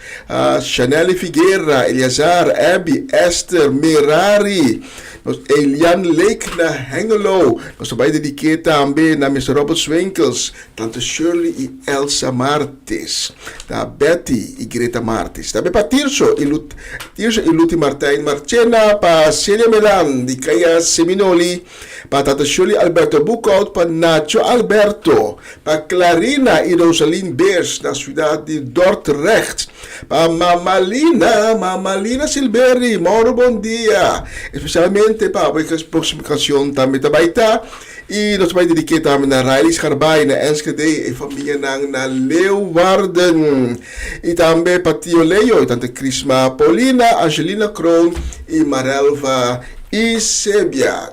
Chanelle Figuera, Eleazar, Abby, Esther, Merari, nos Elian Lake na Hengelo. Nos ta bai dedik'é tambe na Mister Robert Swinkels, Tante Shirley i Elsa Martis, na Betty i Greta Martis. Tambe pa Tirso i Lut, Tirso i Luti Martijn Marchena, pa Celia Melan di Kaya Seminoli, pa Tante Shirley Alberto Boekhout, pa Nacho Alberto, pa Clarina i Rosaline Beers na siudat di Dordrecht, pa Mama Lina, Mama Lina Silberry, Mauro bon dia, especialmente pa bo e próximo canción tambe ta bai ta. I nos ta bai dediké tambe na Riley Scharbaai na Enschede, e famianan na Leeuwarden. I tambe pa Tio Leo i tante Crisma Paulina, Angelina Kroon i Marelva Isebia.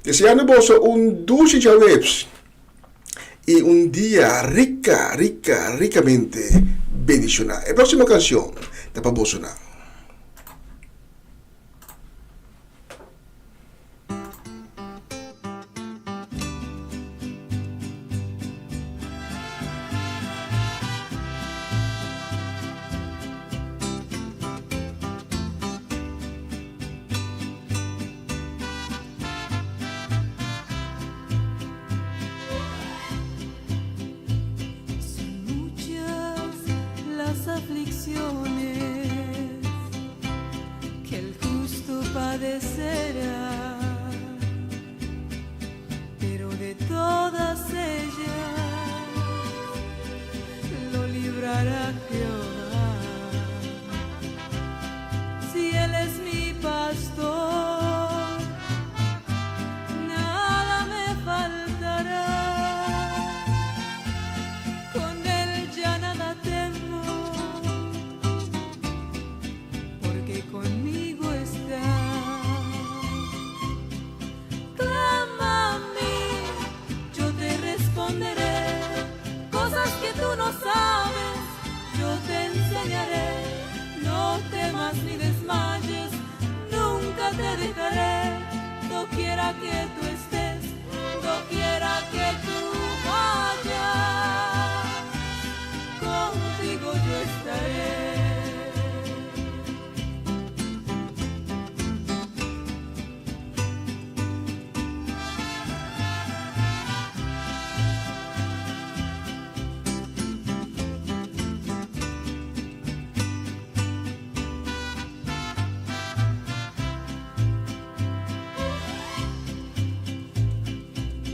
Deseando boso un dushi djaweps i un dia rika, rika, rikamente bendishoná. E próksimo kanshon ta pa bosonan. Son muchas las aflicciones. temas ni desmayes, nunca te dejaré, doquiera que tú estés, doquiera que tú vayas, contigo yo estaré.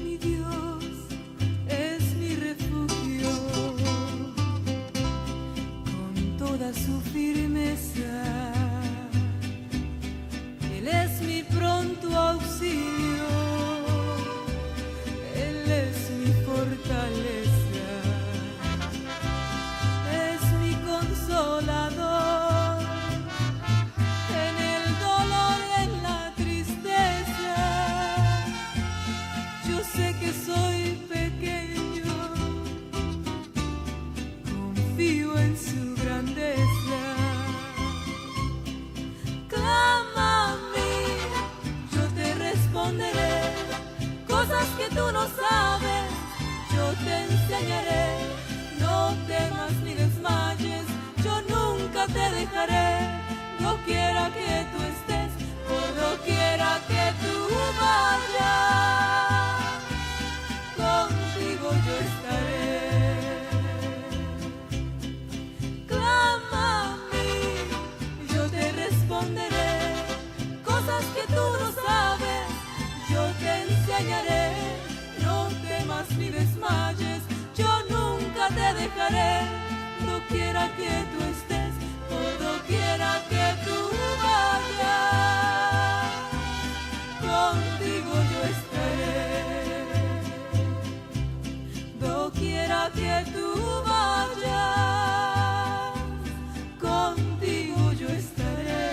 Mi Dios es mi refugio, con toda su firmeza. Él es mi pronto auxilio, Él es mi fortaleza, es mi consolador en el dolor y en la tristeza. Yo sé que soy pequeño, confío en su grandeza. Clama a mí, yo te responderé. Cosas que tú no sabes, yo te enseñaré. No temas ni desmayes, yo nunca te dejaré. Doquiera que tú estés, por doquiera que tú vayas, contigo yo estaré. Clama a mí, yo te responderé. Cosas que tú no sabes, yo te enseñaré. No temas ni desmayes, yo nunca te dejaré. Doquiera que tú estés, por doquiera que tú vayas, contigo yo estaré. Doquiera que tú vayas, contigo yo estaré.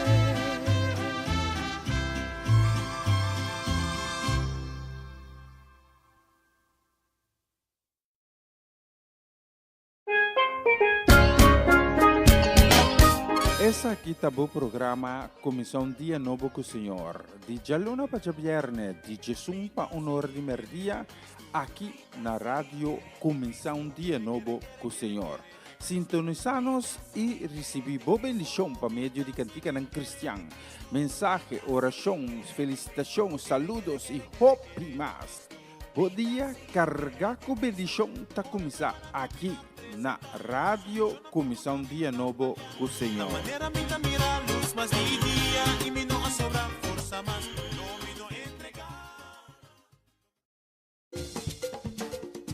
Esaki ta bo programa Kuminsá un Dia Nobo ku Señor, di djaluna pa djabièrnè di djesun pa un or di mèrdia, aki na Radio Kuminsá un Dia Nobo ku Señor. Sintonisá nos i risibí bo bendishon pa medio di kantikanan kristian, mensahe, orashon, felisitashon, saludos i hopi mas. Bo dia kargá ku bendishon ta kuminsá aki na Radio Kuminsá un Dia Nobo ku Señor.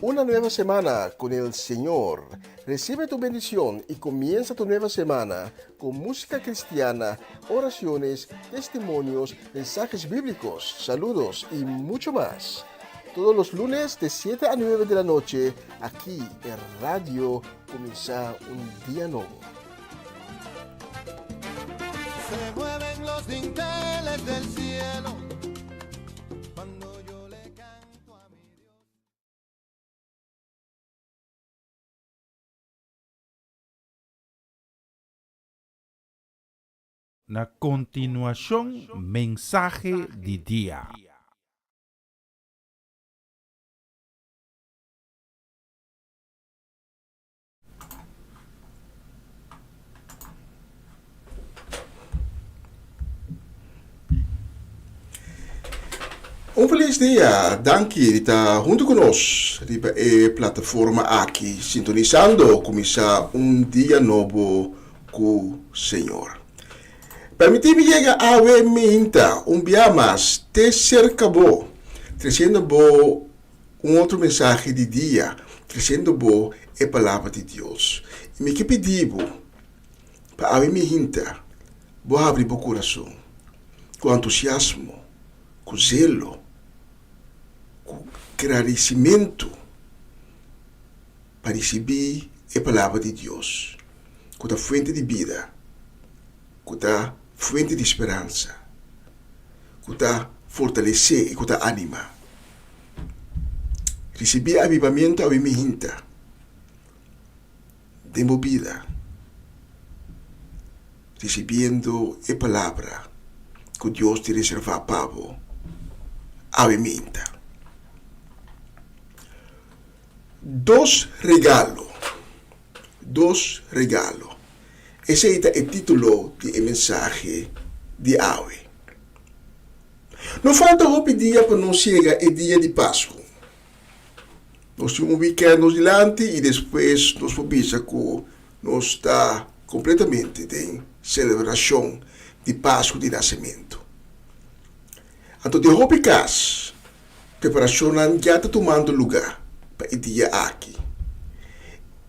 Una nueva semana con el Señor. Recibe tu bendición y comienza tu nueva semana con música cristiana, oraciones, testimonios, mensajes bíblicos, saludos y mucho más. Todos los lunes de 7 a 9 de la noche, aquí en Radio Comienza un Día Nuevo. Se mueven los dinteles del cielo cuando yo le canto a mi Dios. Na kontinuashon mensahe di dia. Un feliz dia, danki di ta hunto ku nos riba e plataforma aki, sintonisando kuminsá un dia nobo ku Señor. Permití mi yega awe minta un bia mas te serka bo, tresiendo bo un otro mensahe di dia, tresiendo bo e Palabra di Dios. I mi ke pidi bo pa awe minta bo habri bo kurason ku entusiasmo, ku zelo, ku gradisimentu pa risibí e Palabra di Dios, ku ta fuente di bida, ku ta fuente di speransa, ku ta fortalesé i ku ta animá. Risibí avivamentu awe mihinta den bo bida. Risibiendo e palabra ku Dios tin reservá pa bo awe minta. Dos regalo, dos regalo. Esei ta e título di e mensahe di awe. No falta hopi dia pa nos yega e dia di Pasku. Nos tin un wikènt nos dilanti i despues nos por bisa ku nos ta kompletamente den selebrashon di Pasku di Nasementu. Anto den hopi kas, preparashonnan ya ta tumando lugá pa e dia aki.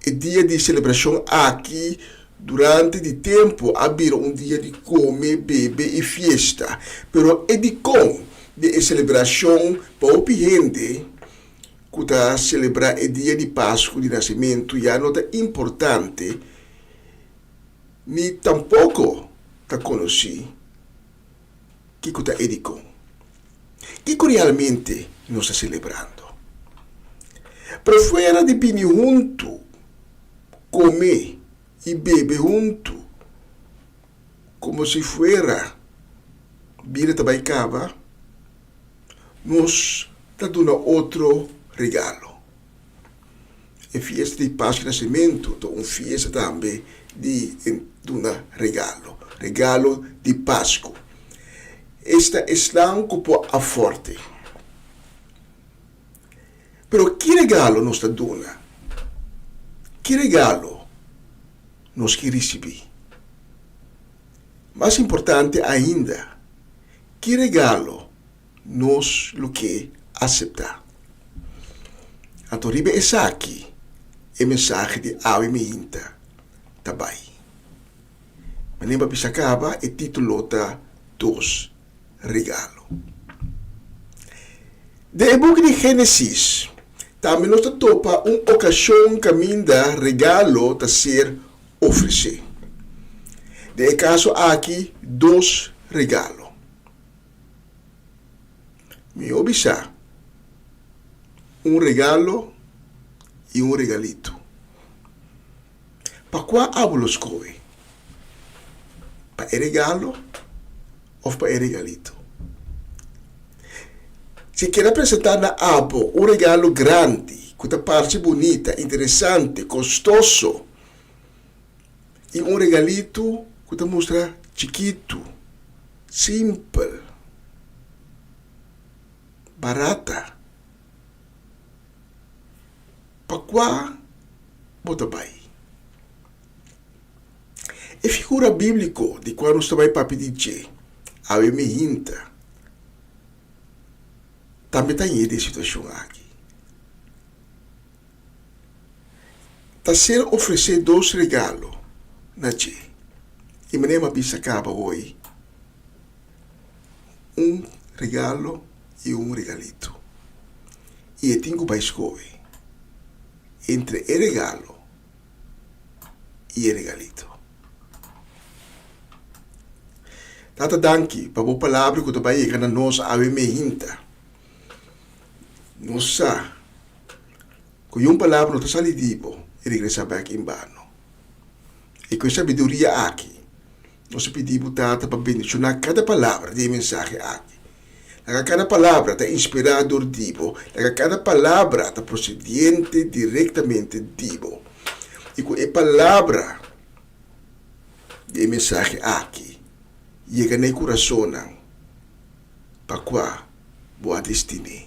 E dia di selebrashon aki durante di tempu a bira un dia di kome, bebe i fiesta. Pero e dikon di e selebrashon pa hopi hende ku ta selebrá e dia di Pasku di Nasementu ya no ta importante ni tampoko ta konosí. Kiko ta e dikon? Kiko realmente nos ta selebrando? Pero fuera di bini huntu, kome i bebe huntu, komo si fuera bida ta bai kaba, nos ta duna otro regalo. E fiesta di Pasku di Nasementu ta un fiesta tambe di duna regalo, regalo di Pasku. Esta esnan ku por aforte. Pero ki regalo nos ta duna? Ki regalo nos ke risibí? Mas importante ainda, ki regalo nos lo ke aseptá. Anto riba esaki e mensahe di awe miinta ta bai. Manera pa bisa kaba e título ta Dos Regalo. Den e buki di Génesis tambe nos ta topa un okashon kaminda regalo ta ser ofresé. Den e kaso aki dos regalo. Mihó bisa, un regalo i un regalito. Pa kua abo lo skohe? Pa e regalo òf pa e regalito? Si keda presentá na abo un regalo grandi ku ta parse bunita, interesante, kostoso i un regalito ku ta mustra chikitu, Simpel. Barata. Pa kua bo ta bai? E figura bíbliko di kua nos ta bai papia di dje awe mi hinta tambe ta ñe den situashon aki. Ta ser ofresé dos regalo na dje. I manera mi a bisa kaba hoy, un regalo i un regalito. I e tin ku bai skohe entre e regalo i e regalito. Tata danki pa bo palabra ku ta bai yega na nos awe mehinta. Nos sa. Ku yun palabra no ta sali di bo i regresá bèk en bano. I ku e sabiduria aki, nos ta pidi bo Tata pa bendishoná kada palabra di e mensahe aki. Laga kada palabra ta inspirá dor di bo, laga kada palabra ta prosediente direktamente di bo. I ku e palabra di e mensahe aki yega na e kurasonnan pa kua bo a destiné.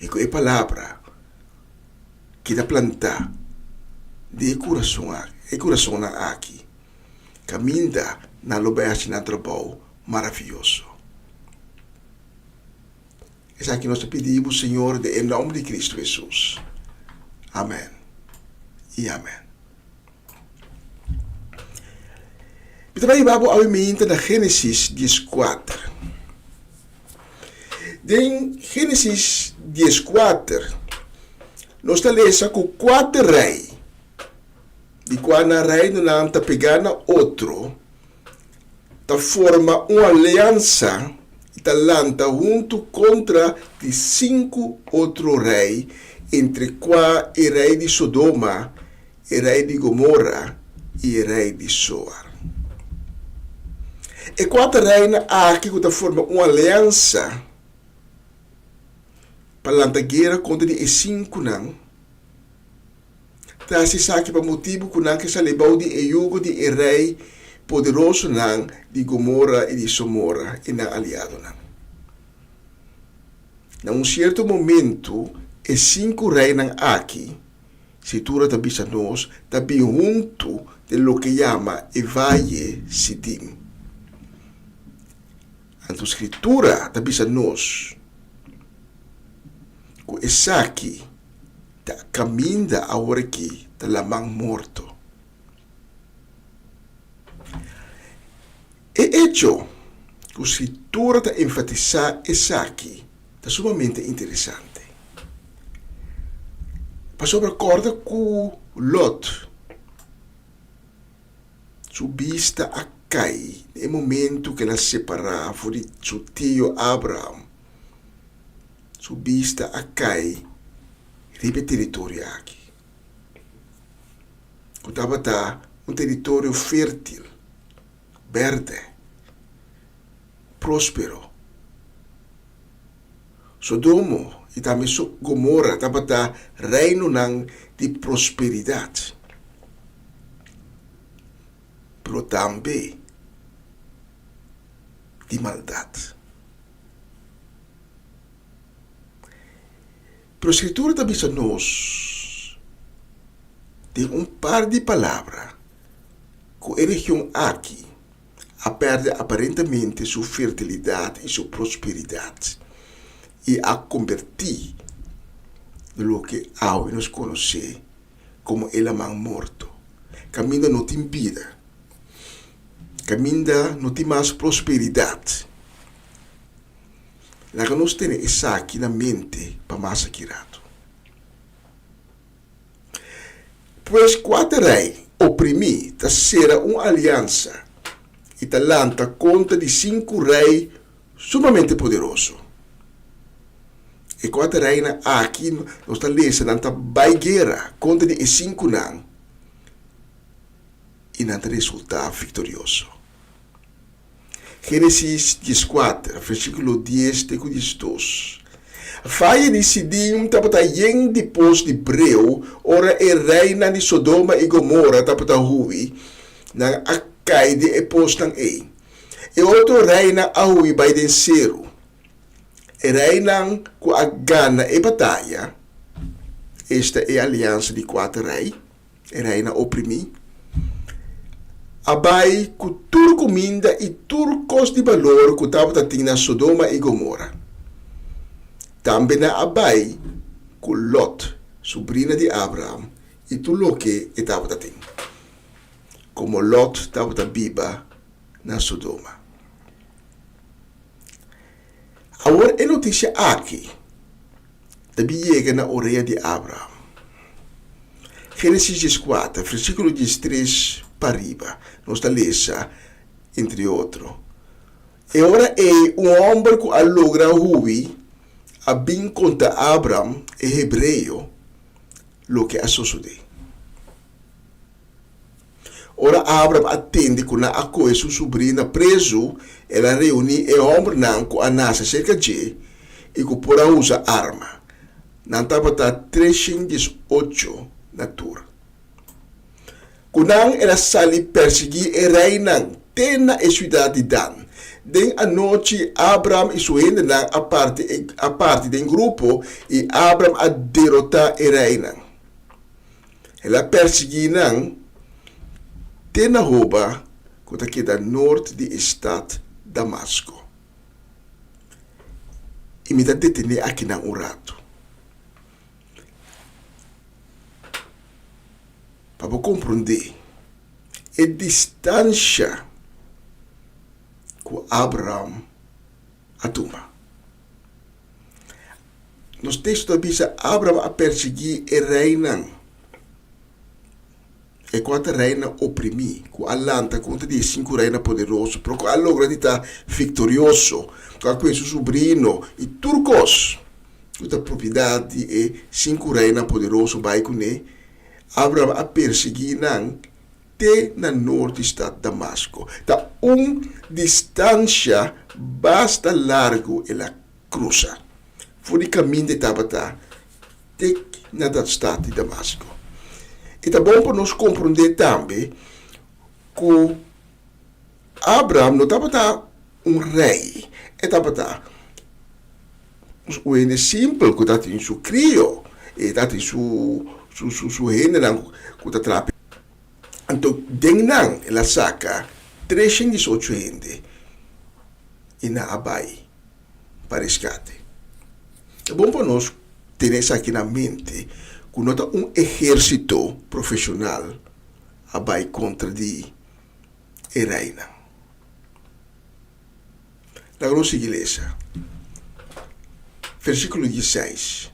I ku e palabra keda plantá den e kurason aki, e kurasonnan aki, kaminda nan lo bai hasi nan trabou maravioso. Esaki nos ta pidi bo, Señor, den e nòmber di Kristu Hesus. Amèn i amèn. Mi ta bai hiba bo awe meinta na Génesis dieskuater. Den Génesis dieskuater, nos ta lesa ku kuater rei, di kua nan reinonan ta pegá na otro, ta forma un aliansa i ta lanta huntu kontra di sinku otro rei, entre kua e rei di Sodoma, e rei di Gomora i e rei di Soar. E kuater reinan aki ku ta forma un aliansa pa lanta guera kontra di e sinkunan, ta hasi esaki pa motibu ku nan ke sali bou di e yugo di e rei poderosonan di Gomora i di Somora i nan aliadonan. Na un sierto momentu e sinku reinan aki, Skritura ta bisa nos, ta bin huntu den loke yama e Vaye Sidim. Anto Skritura ta bisa nos ku esaki ta kaminda aworakí ta Laman Morto. E echo ku Skritura ta enfatisá esaki ta sumamente interesante. Pasobra kòrda ku Lòt su bista a kai na e momentu ku el a separá for di su tio Abraham. Su bista a kai riba e teritorio aki, ku tabata un teritorio fértil, bèrdè, próspero. Sodomo i tambe Gomora tabata reinonan di prosperidat, pero tambe di maldat. Pero Skritura ta bisa nos den un par di palabra ku e region aki a pèrdè aparentemente su fertilidat i su prosperidat i a kombertí den loke awe nos konosé komo e Laman Morto, kaminda no tin bida, kaminda no tin mas prosperidat. Laga nos tene esaki na mente pa mas aki ratu. Pues kuater rei oprimí ta sera un aliansa i ta lanta kontra di sinku rei sumamente poderoso. E kuater reinan aki nos ta lesa nan ta bai guera kontra di e sinkunan i nan ta resultá viktorioso. Génesis dieskuater, versíkulo dies te ku diesdos. Vaye di Sidim tabata yen di pos di breu ora e reinan di Sodoma i Gomora tabata hui, nan a kai den e posnan ei. E otro reinan a hui bai den seru. E reinan ku a gana e bataya, esta e aliansa di kuater rei, E reina oprimí a bai ku tur kuminda i tur kos di balor ku tabata tin na Sodoma i Gomora. Tambe nan a bai ku Lòt, subrina di Abraham, i tur loke e tabata tin. Komo Lòt tabata biba na Sodoma. Awor e notisia aki ta bin yega na orea di Abraham. Génesis dieskuater, versíkulo diestres pa riba, nos ta lesa, entre otro, E ora ei un hòmber ku a logra hui a bin konta Abraham, e hebreo, loke a sosodé. Ora Abram a tende ku nan a kohe su subrina prezu, el a reuní e hòmbernan ku a nase serka dje i ku por a usa arma. Nan tabata treshen dies ocho na tur. Ku nan el a sali persiguí e reinan te na e siudat di Dan. Den anochi Abram i su hendenan a parti a parti den grupo i Abram a derotá e reinan. El a persiguí nan te na Hoba, ku ta keda nort di e stat Damasko. I mi ta detené akinan un ratu. Pa bo komprondé e distansha ku Abraham a tuma. Nos teksto ta bisa Abraham a persiguí e reinan, e kuater reinan oprimí ku a lanta kontra di e sinku reinan poderoso, pero ku a logra di ta viktorioso, ku a kue su subrino i tur kos ku ta propiedat di e sinku reinan poderoso bai kuné. Abraham a persiguí nan. te na nort di stat Damasko. Ta un distansha basta largu el a krusa for di kaminda e tabata te na dat stat di Damasko. E ta bon pa nos komprondé tambe ku Abraham no tabata un rei, e tabata un hende simpel ku tabatin su krio, e tabatin su su hendenan ku ta traha. Anto den nan el a saka treshen diesocho hende i nan a bai pa reskate. Ta bon pa nos tene esaki na mente ku no ta un ehérsito profeshonal a bai kontra di e reinan. Laga nos sigui lesa. Versíkulo dieseis.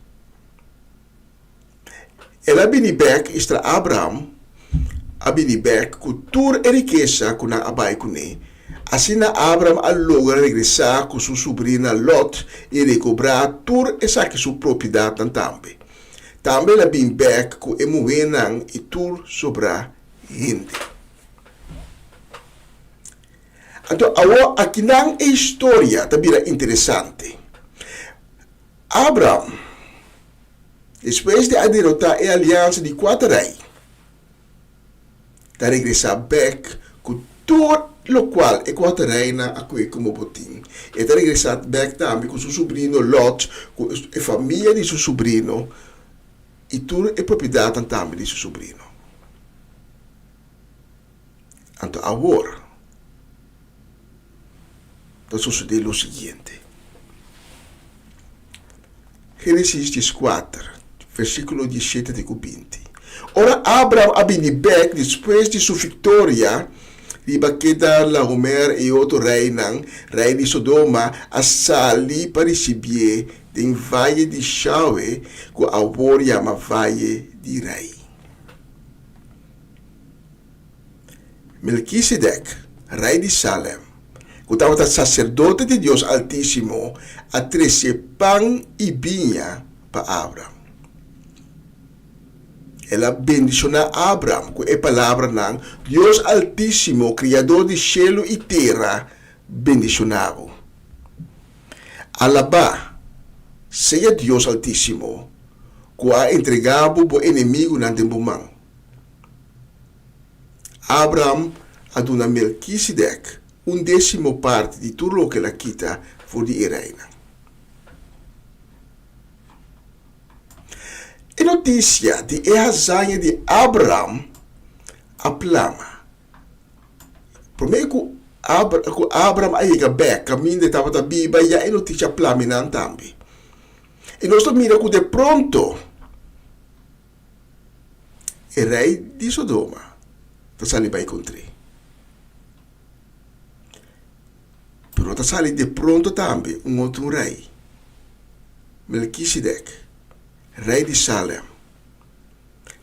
El a bini bèk, esta Abraham a bini bèk ku tur e rikesa ku nan a bai kuné. Asina Abraham a logra regresá ku su subrina Lòt i rekobrá tur esaki su propiedatnan tambe. Tambe el a bin bèk ku e muhénan i tur sobrá hende. Anto awor akinan e historia ta bira interesante. Abraham, despues di a derotá e aliansa di kuater rei, ta regresá bèk ku tur lokual e kuater reinan a kue komo botin. E ta regresá bèk tambe ku su subrino Lòt, ku e famia di su subrino i tur e propiedatnan tambe di su subrino. Anto awor ta sosodé lo siguiente. Génesis dieskuater, versíkulo diesshete te ku binti. Ora Abram a bini bèk despues di su viktoria riba Kedar-Laomer i e otro reinan, rei di Sodoma a sali pa risibié den vaye di Shawe, ku awor yama Vaye di Rei. Melkisedek, rei di Salem, ku tabata saserdote di Dios Altísimo, a trese pan i biña pa Abram. El a bendishoná Abram ku e palabranan, Dios Altísimo, Kriador di shelu i tera, bendishoná bo. Alabá sea Dios Altísimo, ku a entregá bo bo enemigunan den bo man. Abram a duna Melkisedek un désimo parti di tur loke el a kita for di e reinan. E notisia di e hazaña di Abram a plama. Promé ku Abram a yega bèk kaminda e tabata biba, ya e notisia a plama nan tambe. I nos ta mira ku de pronto, E rei di Sodoma ta sali bai kontr'é. Pero ta sali de pronto tambe un otro un rei, Melkisedek, rei di Salem.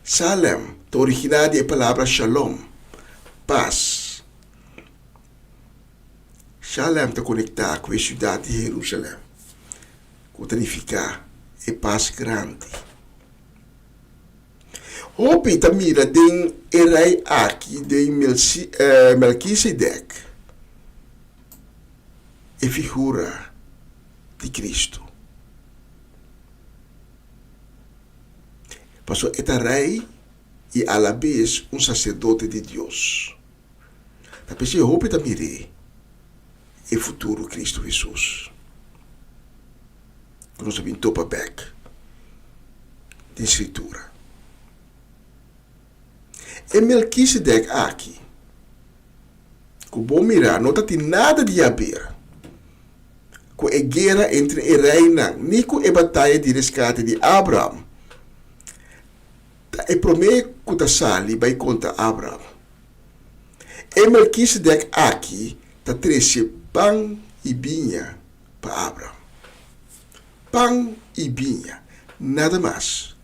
Salem ta originá di e palabra shalom, pas. Shalem ta konektá ku e siudat di Herusalèm, ku ta nifiká e pas grandi. Hopi ta mira den e rei aki den Melkisedek e figura di Kristu. Pasobra e ta rei i alabes un saserdote di Dios. Ta p'esei hopi ta mir'é e futuro Kristu Hesus ku nos a bin topa bèk den Skritura. E Melkisedek aki ku bo mira no ta tin nada di haber ku e guera entre e reinan ni ku e bataya di reskate di Abraham. Ta e promé ku ta sali bai kontra Abraham. E Melkisedek aki ta trese pan i biña pa Abraham. Pan i biña, nada mas.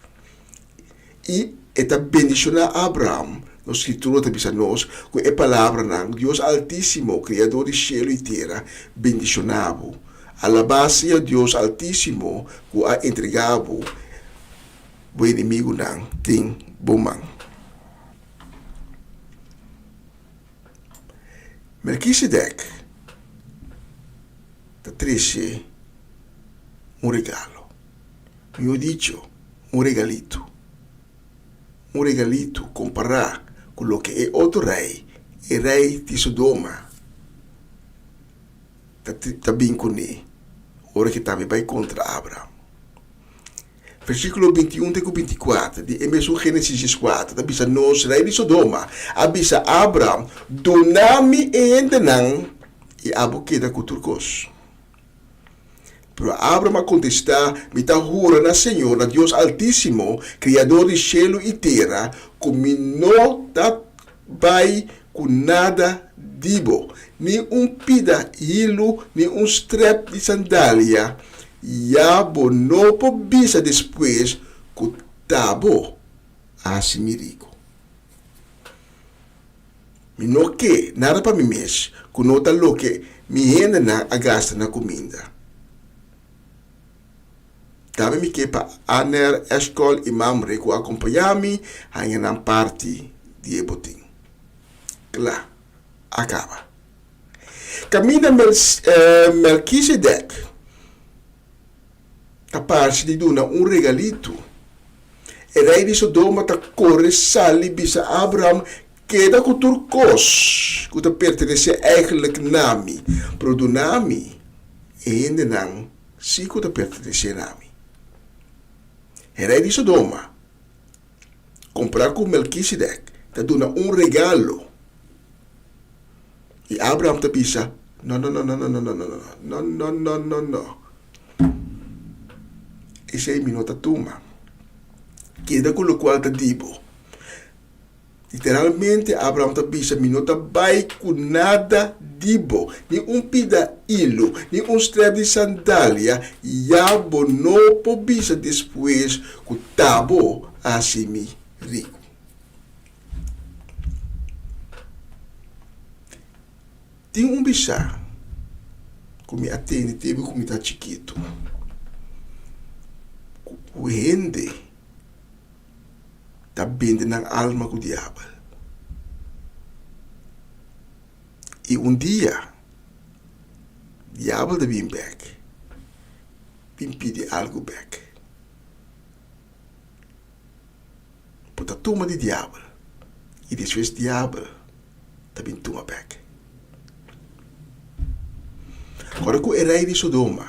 I e ta bendishoná Abraham, nos Skritura ta bisa nos ku e palabranan, Dios Altísimo, Kriador di shelu i tera, bendishoná bo. Alabá sea Dios Altísimo ku a entregá bo Bo enemigunan den bo man. Melkisedek ta trese un regalo, mihó dicho, un regalitu. Un regalitu kompará ku loke e otro rei, e rei di Sodoma, ta ta bin kuné ora ku e tambe bai kontra Abraham. Versíkulo bintiun te ku bintikuater di e mesun Génesis dieskuater ta bisa nos, Rei di Sodoma a bisa Abraham, Duna mi e hendenan i abo keda ku tur kos. Pero Abraham a kontestá, Mi ta hura na Señor, na Dios Altísimo, Kriador di shelu i tera, ku mi no ta bai ku nada di bo, ni un pida hilu ni un strep di sandalia, ya bo no por bisa despues ku ta bo a hasi mi riku. Mi no ke nada pa mi mes ku no ta loke mi hendenan a gasta na kuminda. Tambe mi ke pa Aner, Eshkol i Mamre ku a kompañá mi haña nan parti di e botin. Kla, a kaba. Kaminda Melkisedek ta parse di duna un regalitu, e rei di Sodoma ta kore sali bisa Abram, Keda ku tur kos ku ta pertenesé eigentlik na mi, pero duna mi e hendenan Sí ku ta pertenesé na mi. E rei di Sodoma, kompará ku Melkisedek, ta duna un regalo. I Abraham ta bisa, No, no, no, no, no, no, no, no, no, no, no, no, no. Esei mi no ta tuma. Keda ku lokual ta di bo. Literalmente, Abraham ta bisa, Mi no ta bai ku nada di bo, ni un pida ilu, ni un strep di sandalia, ya bo no por bisa despues ku ta bo a hasi mi riku. Tin un bisa ku mi a tende tempu ku mi ta chikitu, ku hende. ta bende nan alma ku diabel. I un dia diabel ta bin bek, bin pidi algu bek. Bo ta tuma di diabel i despues diabel ta bin tuma bek. Ora ku e rei di Sodoma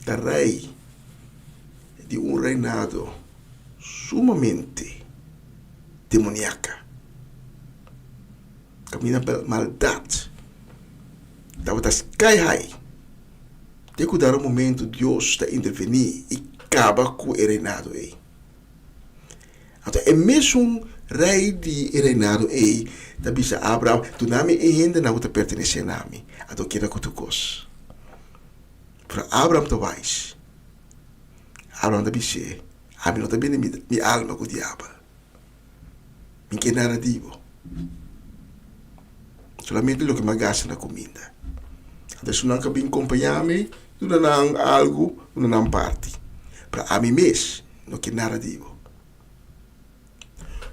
ta rei di un reinado sumamente demoniaca, caminda pa maldad tabata sky high, te cu dado momento Dios ta interveni y caba cu e reinado ey. Anto e mesun rei di e reinado ey ta bisa Abraham, Duna mi e hendenan cu ta pertenece na mi, anto keda cu tur cos. Pero Abraham ta wise. Abraham ta bis'é, Ami no ta bende mi alma ku diabel. Mi ke nada di bo. Solamente loke mi a gasta na kuminda. Anto esunnan ku a bin kompañá mi, duna nan algu, duna nan parti. Pero ami mes no ke nada di bo.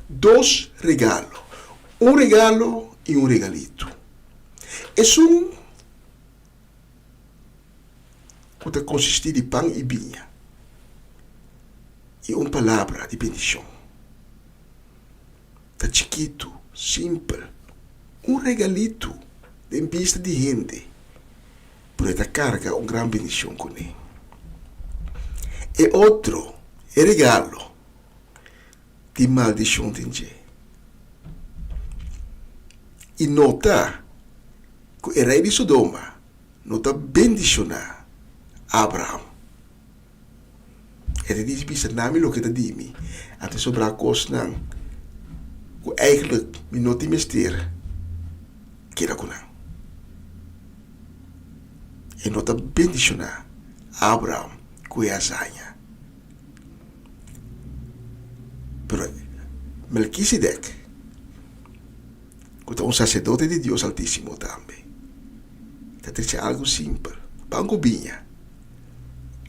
Dos regalo, un regalo i un regalitu. Esun. ku ta konsistí di pan i biña i un palabra di bendishon. Ta chikitu, simpel, un regalitu den bista di hende, pero e ta karga un gran bendishon kuné. E otro, e regalo, tin maldishon den dje. I nota ku e rei di Sodoma no ta bendishoná Abraham. E ta dici bisa na mi loke ta di mi, anto sobrá kosnan ku eigentlik mi no tin mester keda ku nan. E no ta bendishoná Abraham ku e hazaña. Pero Melkisedek, ku ta un saserdote di Dios Altísimo tambe, ta trese algu simpel, pan ku biña,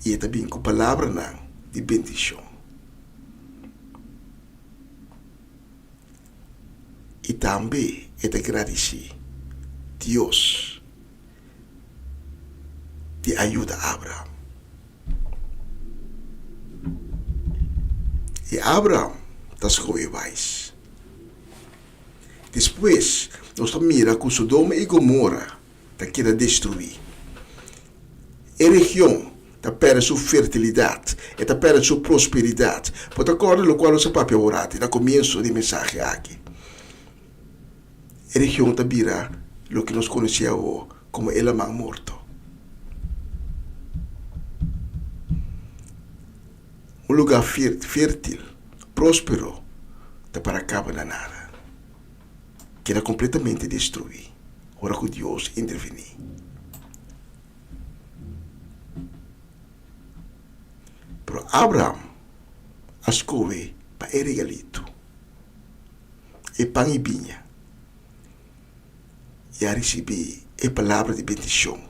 i e ta bin ku palabranan di bendishon. I tambe e ta gradisí. Dios di a yuda Abraham. I Abraham ta skohe wais. Despues nos ta mira ku Sodoma i Gomora ta keda destruí. E region ta pèrdè su fertilidat, e ta pèrdè su prosperidat. Bo ta kòrda lokual nos a papia aworati na komienso di e mensahe aki? E region ta bira loke nos konosé awor komo e Laman Morto. Un lugá fértil, próspero, ta para kaba na nada. Keda kompletamente destruí ora ku Dios intervení. Pero Abraham a skohe pa e regalito, e pan i biña, i a risibí e palabra di bendishon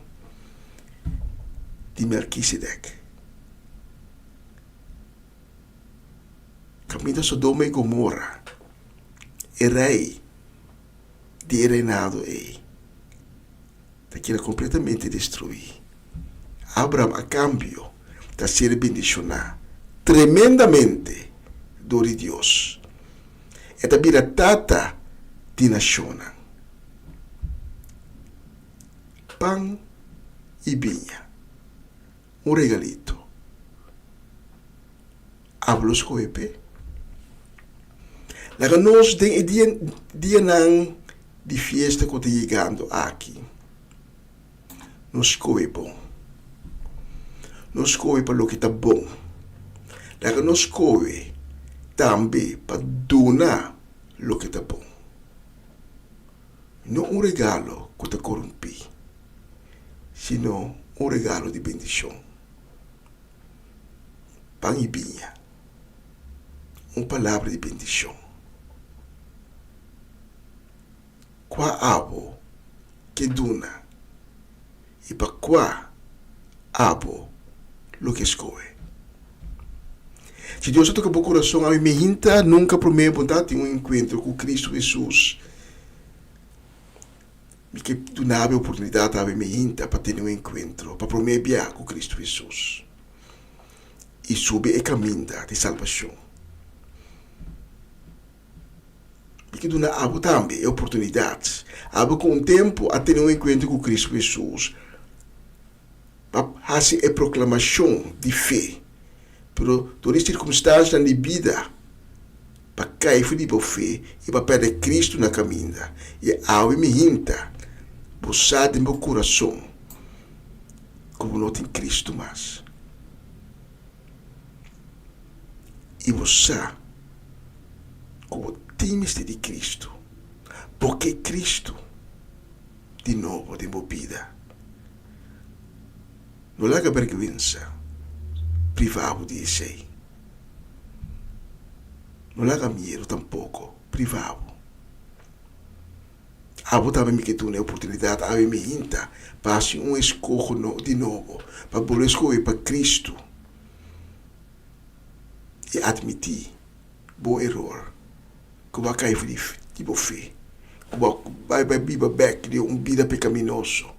di Melkisedek. Kaminda Sodoma i Gomora, e rei di e reinado ei ta keda kompletamente destruí. Abraham, a kambio, ta ser bendishoná tremendamente dor di Dios. E ta bira tata di nashonnan. Pan i biña. Un regalito. Abo lo skohe p'e. Laga nos den e dia dianan di fiesta ku ta yegando aki, nos skohe bon. Nos skohe pa loke ta bon. Laga nos skohe tambe pa duna loke ta bon. No un regalo ku ta korumpí, sino un regalo di bendishon. Pan i biña, un palabra di bendishon. Kua abo ke duna i pa kua abo lo ke skohe? Si Dios a toka bo kurason, ami mehinta nunka promé bo ta tin un enkuentro ku Kristu Hesus. Mi ke duna bo e oportunidat awe mehinta pa tene un enkuentro pa promé bia ku Kristu Hesus i subi e kaminda di salbashon. Mi ke duna abo tambe e oportunidat, abo ku un tempu a tene un enkuentro ku Kristu Hesus, pa hasi e proklamashon di fe, pero dor di sirkumstansianan di bida pa kai for di bo fe i pa pèrdè Kristu na kaminda. I awe mi hinta bo sa den bo kurason ku bo no tin Kristu mas. I bo sa ku bo tin mester di Kristu. Bo ke Kristu di nobo den bo bida. No laga bèrgwensa privá bo di esei. No laga miedu tampoko privá bo. Abo tambe mi ke duna e oportunidat awe mi hinta pa hasi un eskoho di nobo, pa bolbe skohe pa Kristu i atmití bo eror, ku bo a kai for di bo fe, ku bo a bai bai biba bèk den un bida pekaminoso.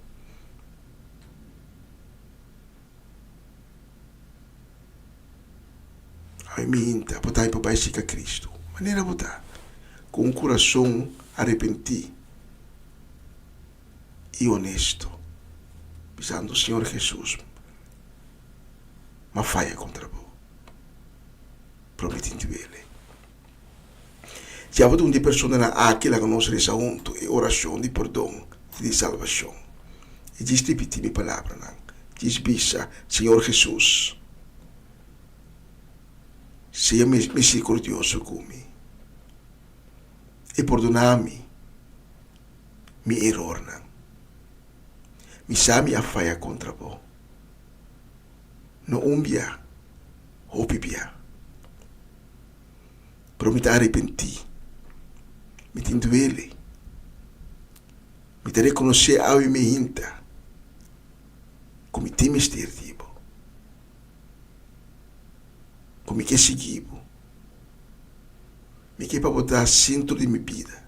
Ai mi hinta, bo ta pa bai sika Kristu, manera bo ta, ku un kurason arepentí i onesto, bisando, Señor Hesus, m'a faya kontra bo, pero mi tin duele. Si abo ta un di e personanan aki, laga nos resa huntu e orashon di pordon i di salbashon. I djis ripití mi palabranan. Djis bisa, Señor Hesus, sea miserikordioso ku mi i pordoná mi mi erornan. Mi sa mi a faya kontra bo, no un bia, hopi bia. Pero mi ta arepentí. Mi tin duele. Mi ta rekonosé awe mi hinta ku mi tin mester di bo, ku mi ke sigui bo. Mi ke pa bo ta sentro di mi bida.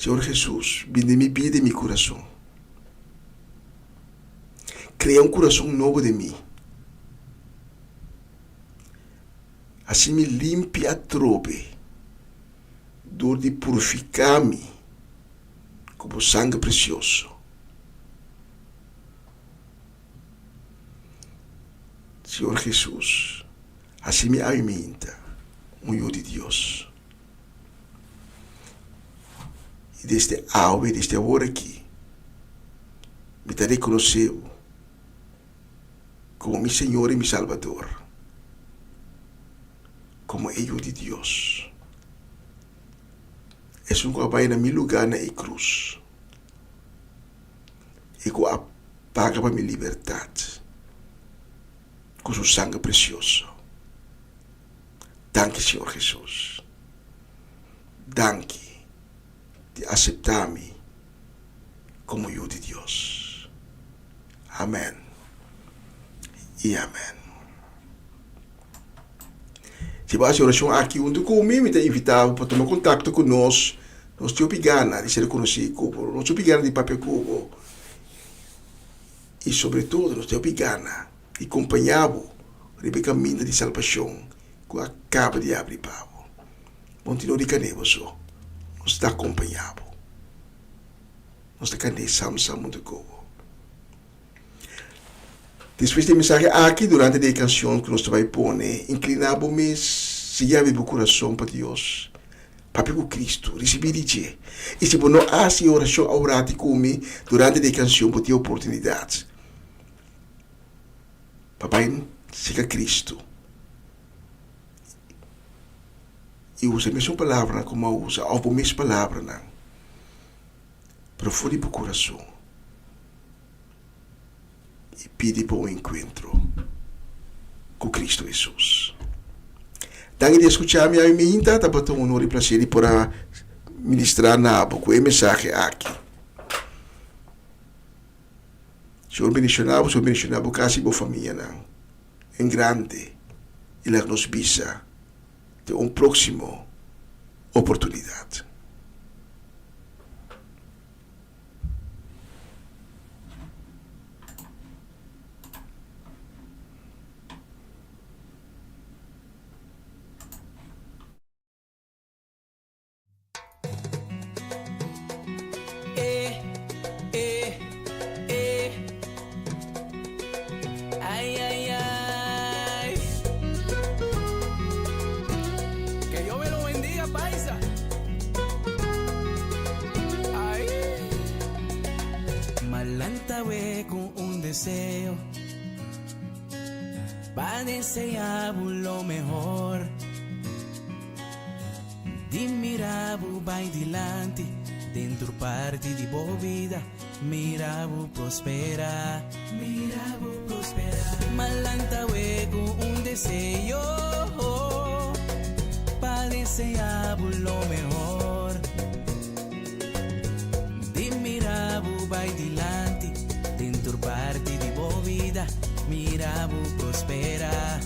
Señor Hesus, bin den mi bida i mi kurason. Krea un kurason nobo den mi. Hasi mi limpi atrobe dor di purifiká mi ku bo sanger presioso. Señor Hesus, hasi mi awiminta un yu di Dios. I desde awe, desde awor aki, mi ta rekonosé bo komo mi Señor i mi Salbador, komo e Yu di Dios, esun ku a bai na mi lugá na e krus i ku a paga pa mi libertat ku su sanger presioso. Danki Señor Jesus. Danki di aseptá mi komo yu di Dios. Amen i amen. Si bo hasi orashon aki huntu ku mi, mi ta invitá bo pa tuma kontakto ku nos. Nos tin hopi gana di ser konosí ku bo. Nos tin hopi gana di papia ku bo. I sobretodo nos tin hopi gana di kompañá bo riba e kaminda di salbashon ku a kaba di abri pa bo. Bon tin no di kané bo so, nos ta kompañá bo. Nos ta kané sam sam huntu ku bo. Despues di e mensahe aki, durante di e kanshon ku nos ta bai pone, inkliná bo mes, sigui abri bo kurason pa Dios, papia ku Kristu, risibí di dje. I si bo no hasi e orashon aworati ku mi, durante di e kanshon bo tin e oportunidat pa bai sega Kristu i usa e mesun palabranan ku mi a usa òf bo mes palabranan, pero for di bo kurason i pidi pa un enkuentro ku Kristu Hesus. Danki di a skucha mi awe minta, tabata un honor i plaser di por a ministrá na bo ku e mensahe aki. Señor bendiciona bo, Señor bendiciona bo casa y bo famianan en grande y laga nos bisa den un proximo oportunidad. Deseo pa deseá bo lo mehor. Di mira bo bai dilanti den tur parti di bo bida, mira bo prospera, mira bo prospera. Ma lanta we ku un deseo pa desea bo lo mehor. Di mira bo bai dilanti den tur parti di bo bida, mira bo prospera.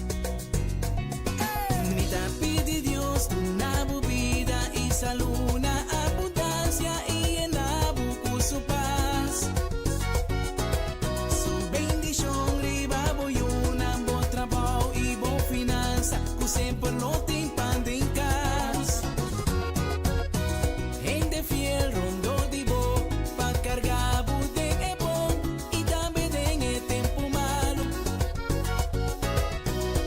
Mi ta pidi Dios duna bo bida i salú na abundansia i yena bo ku su pas. Su bendishon riba bo yunan, bo trabou i bo finansa, ku semper lo tin pan den kas. Hende fiel rondó di bo pa karga bo den e bon i tambe den e tempu malu.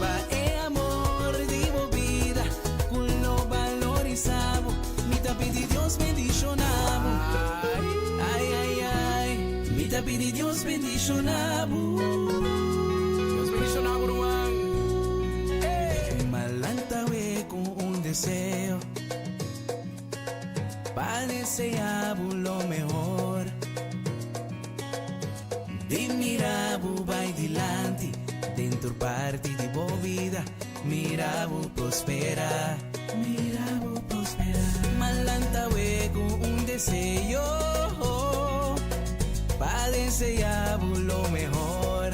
Pa e amor di bo bida ku lo balorisa bo, mi ta pidi Dios bendishona bo. Ai, ai, ai, mi ta pidi Dios bendishona bo. Dios bendishona bo, ruman. Ey! Malanta we ku un deseo. Pa desea bo lo mehor. Di mira bo bai dilanti den tur parti di bo bida, mira bo prospera, mira bo prospera. Ma lanta we ku un deseo pa desea bo lo mehor.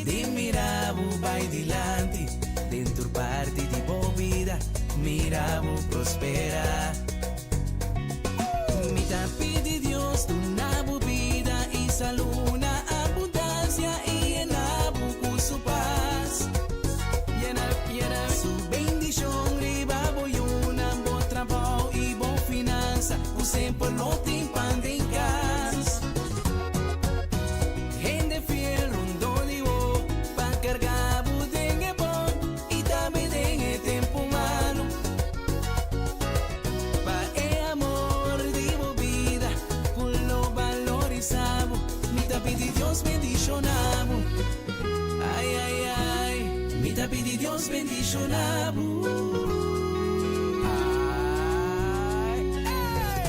Di mira bo bai dilanti den tur parti di bo bida, mira bo prospera. ta pidi Dios bendishoná bo.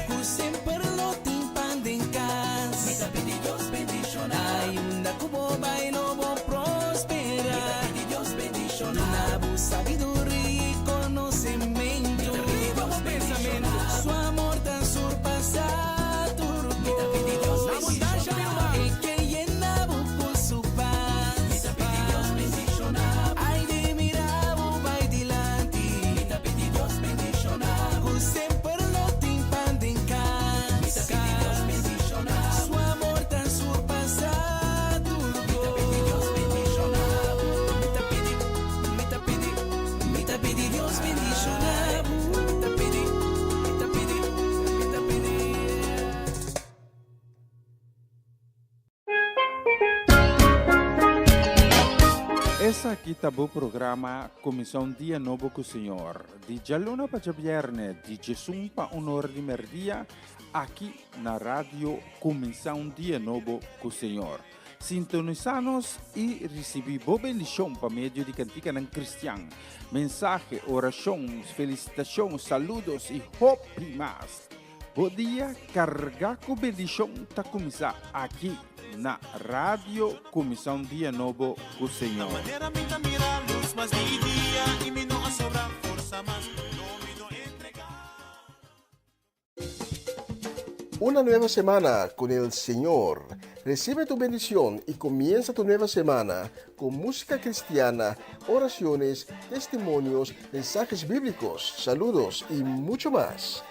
Ku semper lo tin pan den kas. Mi ta pidi Dios bendishoná. Ai unda ku bo bai lo bo prosperá. Mi ta pidi Dios bendishoná. Duna bo sabiduria i konosementu. Mi ta pidi Dios bendishoná. Su amor ta surpasá tur kos. Mi ta pidi Dios bendishoná. E ke yena bo ku su pas. Mi ta pidi Dios bendishoná. Ai di mira bo bai dilanti. Mi ta pidi Dios bendishoná. Ku semper lo tin pan den kas. Mi ta pidi Dios bendishoná. Su amor ta surpasá tur kos. Mi ta pidi Dios bendishoná. Mi ta pidi, mi ta pidi, mi ta pidi Dios bendishoná. Mi ta pidi, mi ta pidi, mi ta pidi. Esaki ta bo programa Kuminsá un Dia Nobo ku Señor, di djaluna pa djabièrnè, di djesun pa un ora di mèrdia, aki na Radio Kuminsá un Dia Nobo ku Señor. Sintonisá nos i risibí bo bendishon pa medio di kantikanan kristian, mensahe, orashon, felisitashon, saludos i hopi mas. Bo dia kargá ku bendishon ta kuminsá aki na Radio Kuminsá un Dia Nobo ku Señor. Una nueva semana con el Señor. Recibe tu bendición y comienza tu nueva semana con música cristiana, oraciones, testimonios, mensajes bíblicos, saludos y mucho más.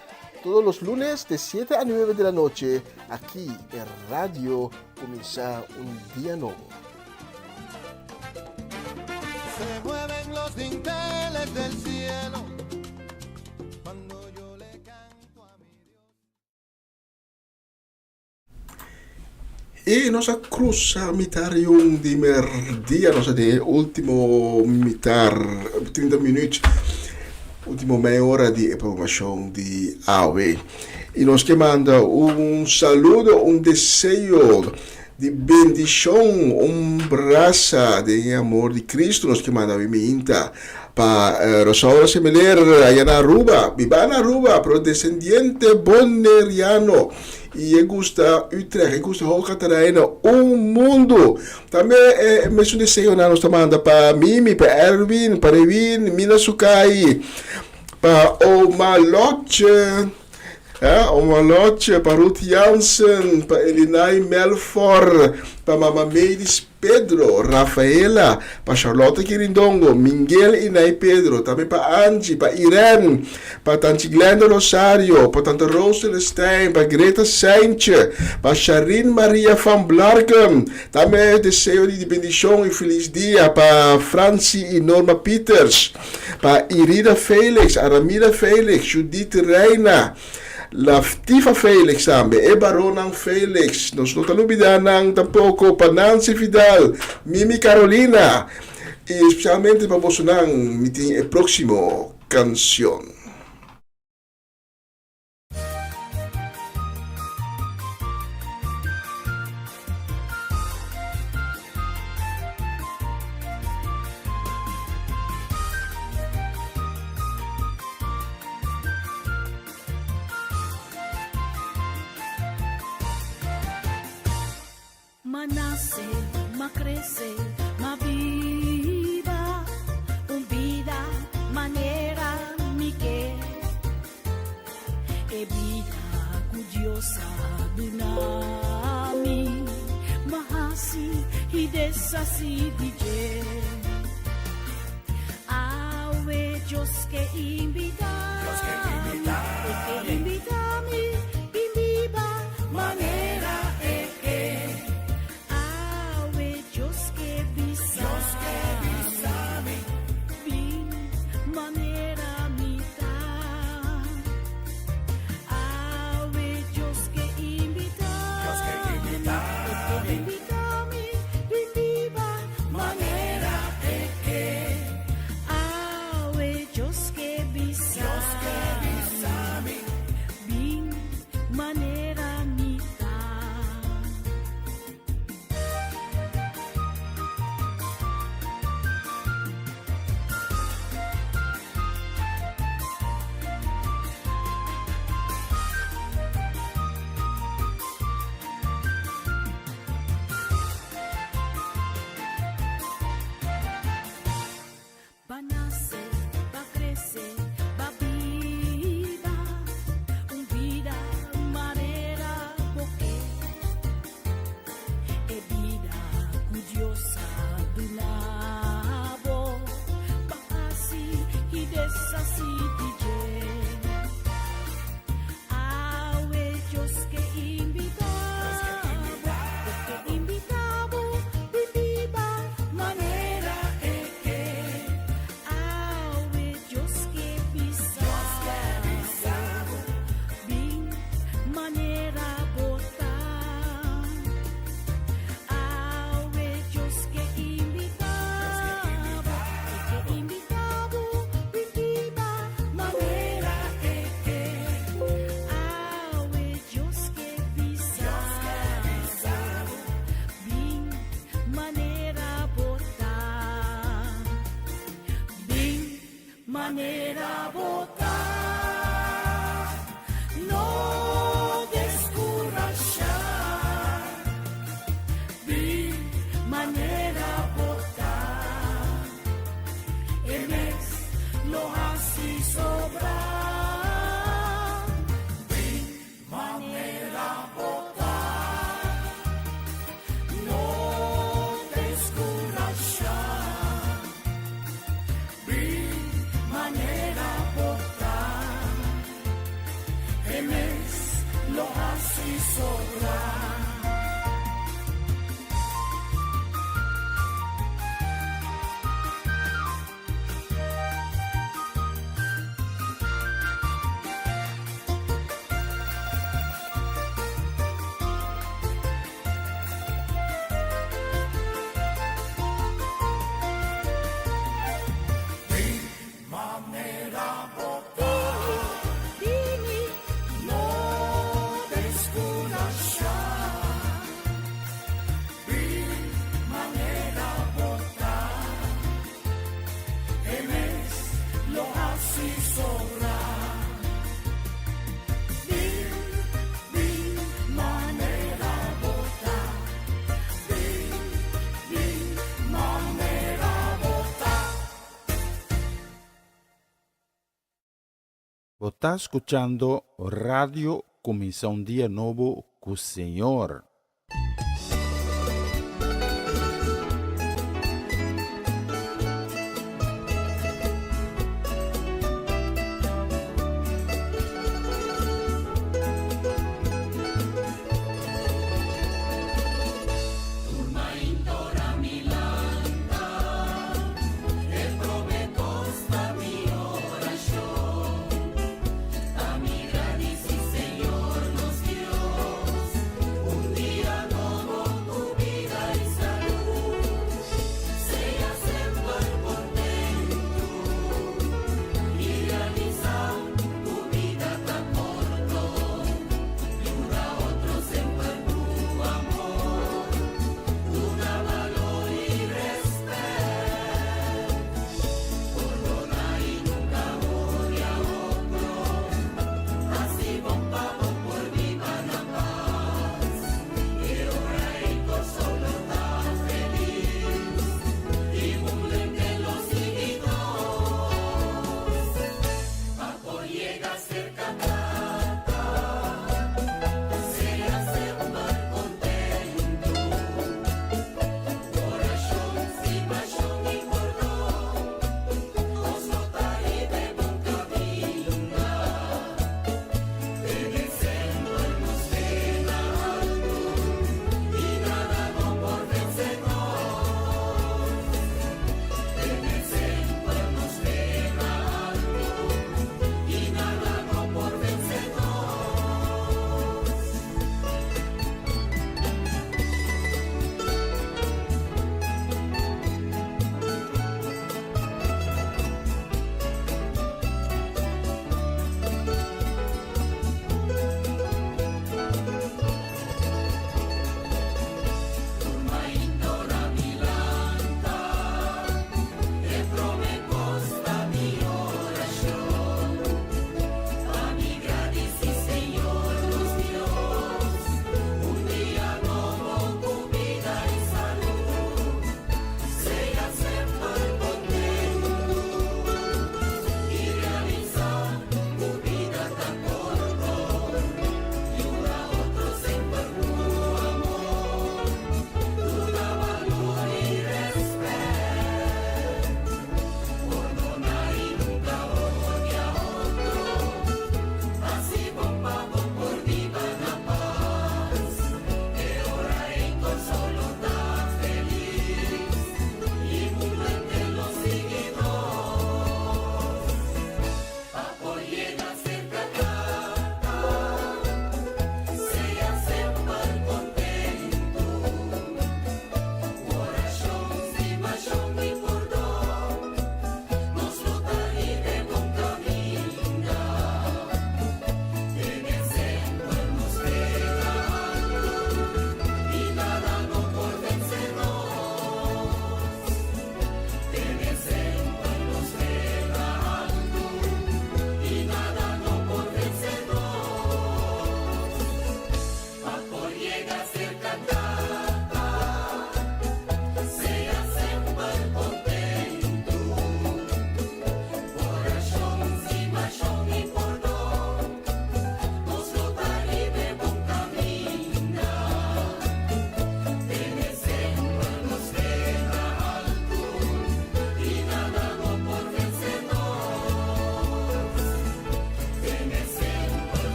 Todos los lunes de 7 a 9 de la noche, aquí en Radio Comienza un Día Nuevo. Se mueven los dinteles del cielo cuando yo le canto a mi Dios. I nos a krusa mitar yun di merdia, nos a den e último mitar, 30 minuut, último meia hora di e programacion di awe. I nos ke manda un saludo, un deseo di bendicion, un brasa den e amor di Cristo nos ke manda awe miinta pa Rosaura Semeler allá na Aruba, biba na Aruba, pero descendiente boneriano. I e gusta Utrecht, e gusta Hoog Catharijne, un mundu. Tambe e mesun deseonan nos ta manda pa Mimi, pa Erwin, pa Rewin, Mina Sukai, pa Oma Lotje, eh, Oma Lotje, pa Ruth Jansen, pa Elinay Melfor, pa Mama Melis Pedro, Rafaela, pa Charlotte Kirindongo, Mingel i Nay Pedro, tambe pa Angie, pa Irene, pa Tanchi Glenda Rosario, pa Tante Roos Celestijn, pa Greta Seintje, pa Sharin Maria van Blarkum, tambe deseo di bendicion i feliz dia pa Francie i Norma Pieters, pa Irida Felix, Aramida Felix, Judith Reina, Laftifa Felix tambe, e baronnan Felix, nos no ta lubida nan tampoco, pa Nancy Vidal, Mimi Carolina, y especialmente pa bosonan mi tin e proximo cancion. M'a nase, m'a krese, m'a biba un bida manera mi ke. E bida ku Dios a duna mi, m'a hasi i deshasi di dje. Awe Dios ke invita mi, e ke invita mi bin biba manera e ke. Awe Dios ke bisa mi, bin manera mi ta. Awe Dios ke invita mi, e ke invita mi bin biba manera e ke. Awe Dios ke bisa mi. Manera bo ta, no deskurashá. Bin manera bo ta, e mes lo hasi sobra. Bin manera bo ta, no deskurashá. Bin manera bo ta, e mes lo hasi sobra. Bini, No deskurashá. Bin manera bo ta, e mes lo hasi sobra. Bin, bin manera bo ta. Bin, bin manera bo ta. Bo ta skuchando Radio Kuminsá un Dia Nobo ku Señor. Un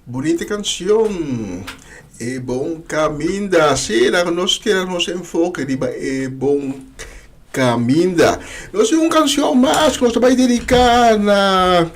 Bunita cancion. E bon caminda. Sí, laga nos keda nos enfoke riba e bon caminda. Nos tin un cancion mas ku nos ta bai dedica na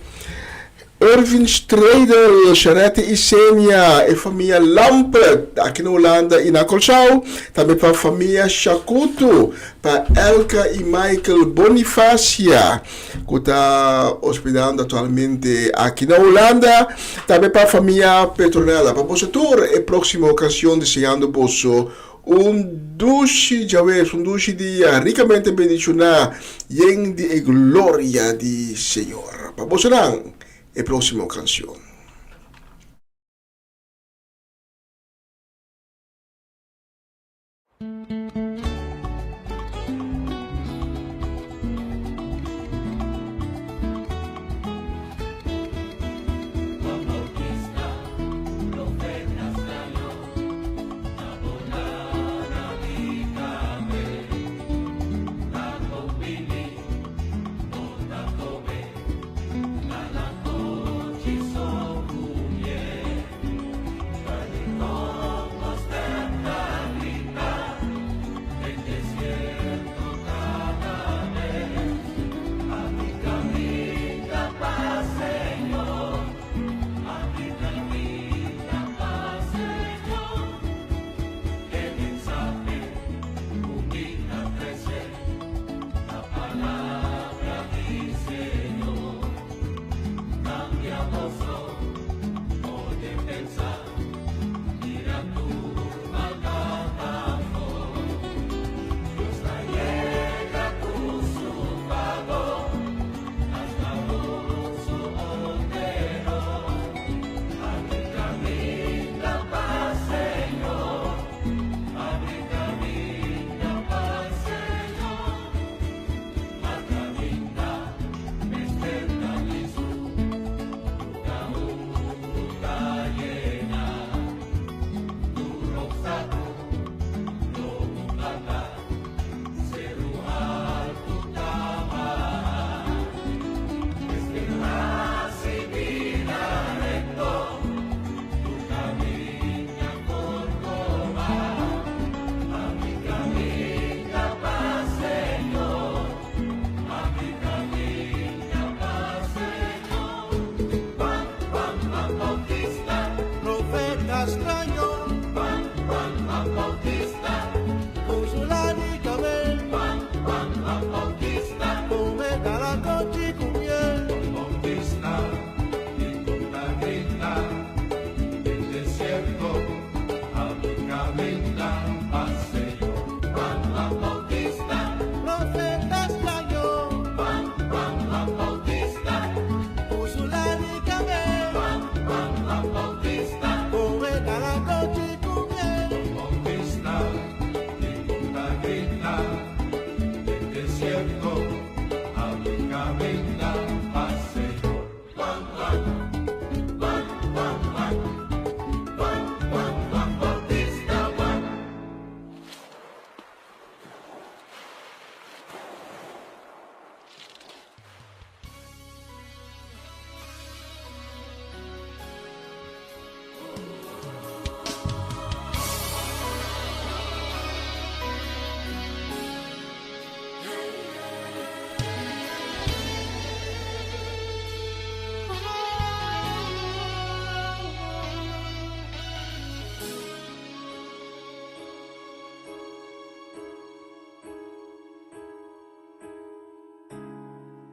Ervin Stredel, Sharette Isenia, e famia Lampert aki na Hulanda i na Kòrsou. Tambe pa famia Shakutu, pa Elka i Michael Bonifacia. Ku ta hospedando aktualmente aki na Hulanda. Tambe pa famia Petronella. Pa boso tur e próksimo ocasion deseando boso un dushi djaweps, un dushi dia rikamente bendishoná yen di e gloria di Señor. Pa bosonan e próksimo kansion.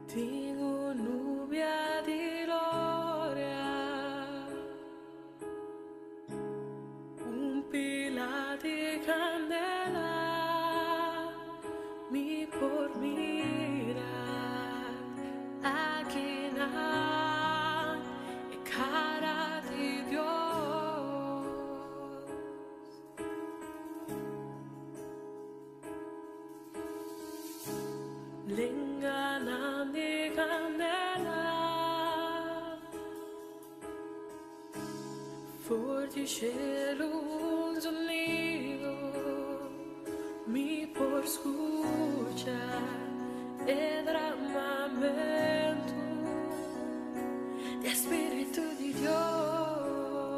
Tin un nubia di gloria, un pila di candela, mi por mira akinan e cara di Dios. Lenganan di candela For di cielo un zonido Mi por scucha e dramamento Di Spiritu di Dios.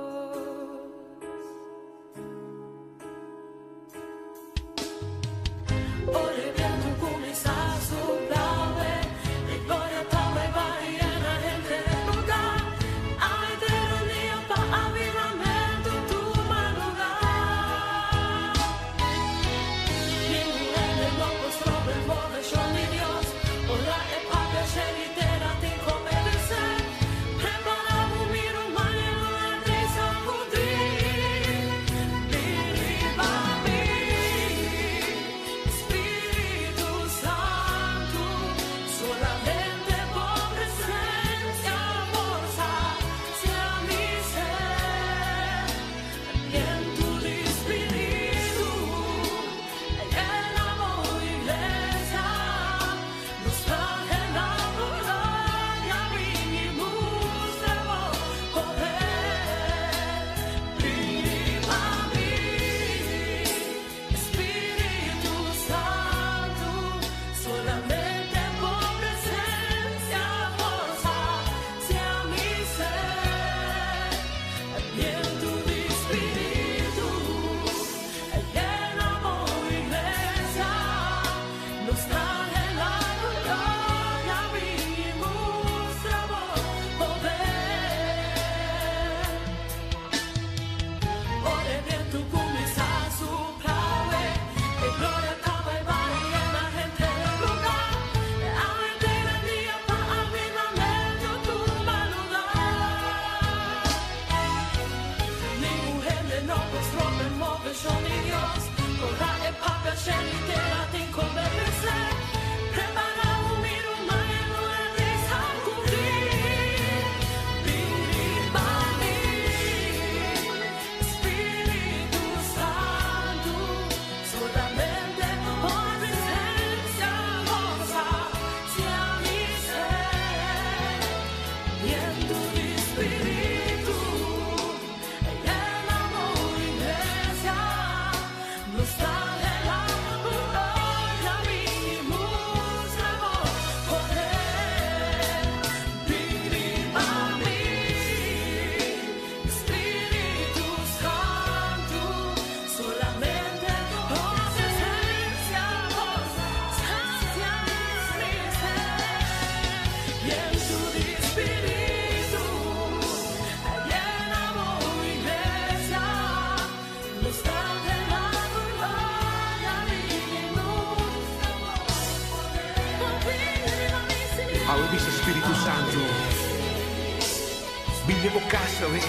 Bin den bo kas awe.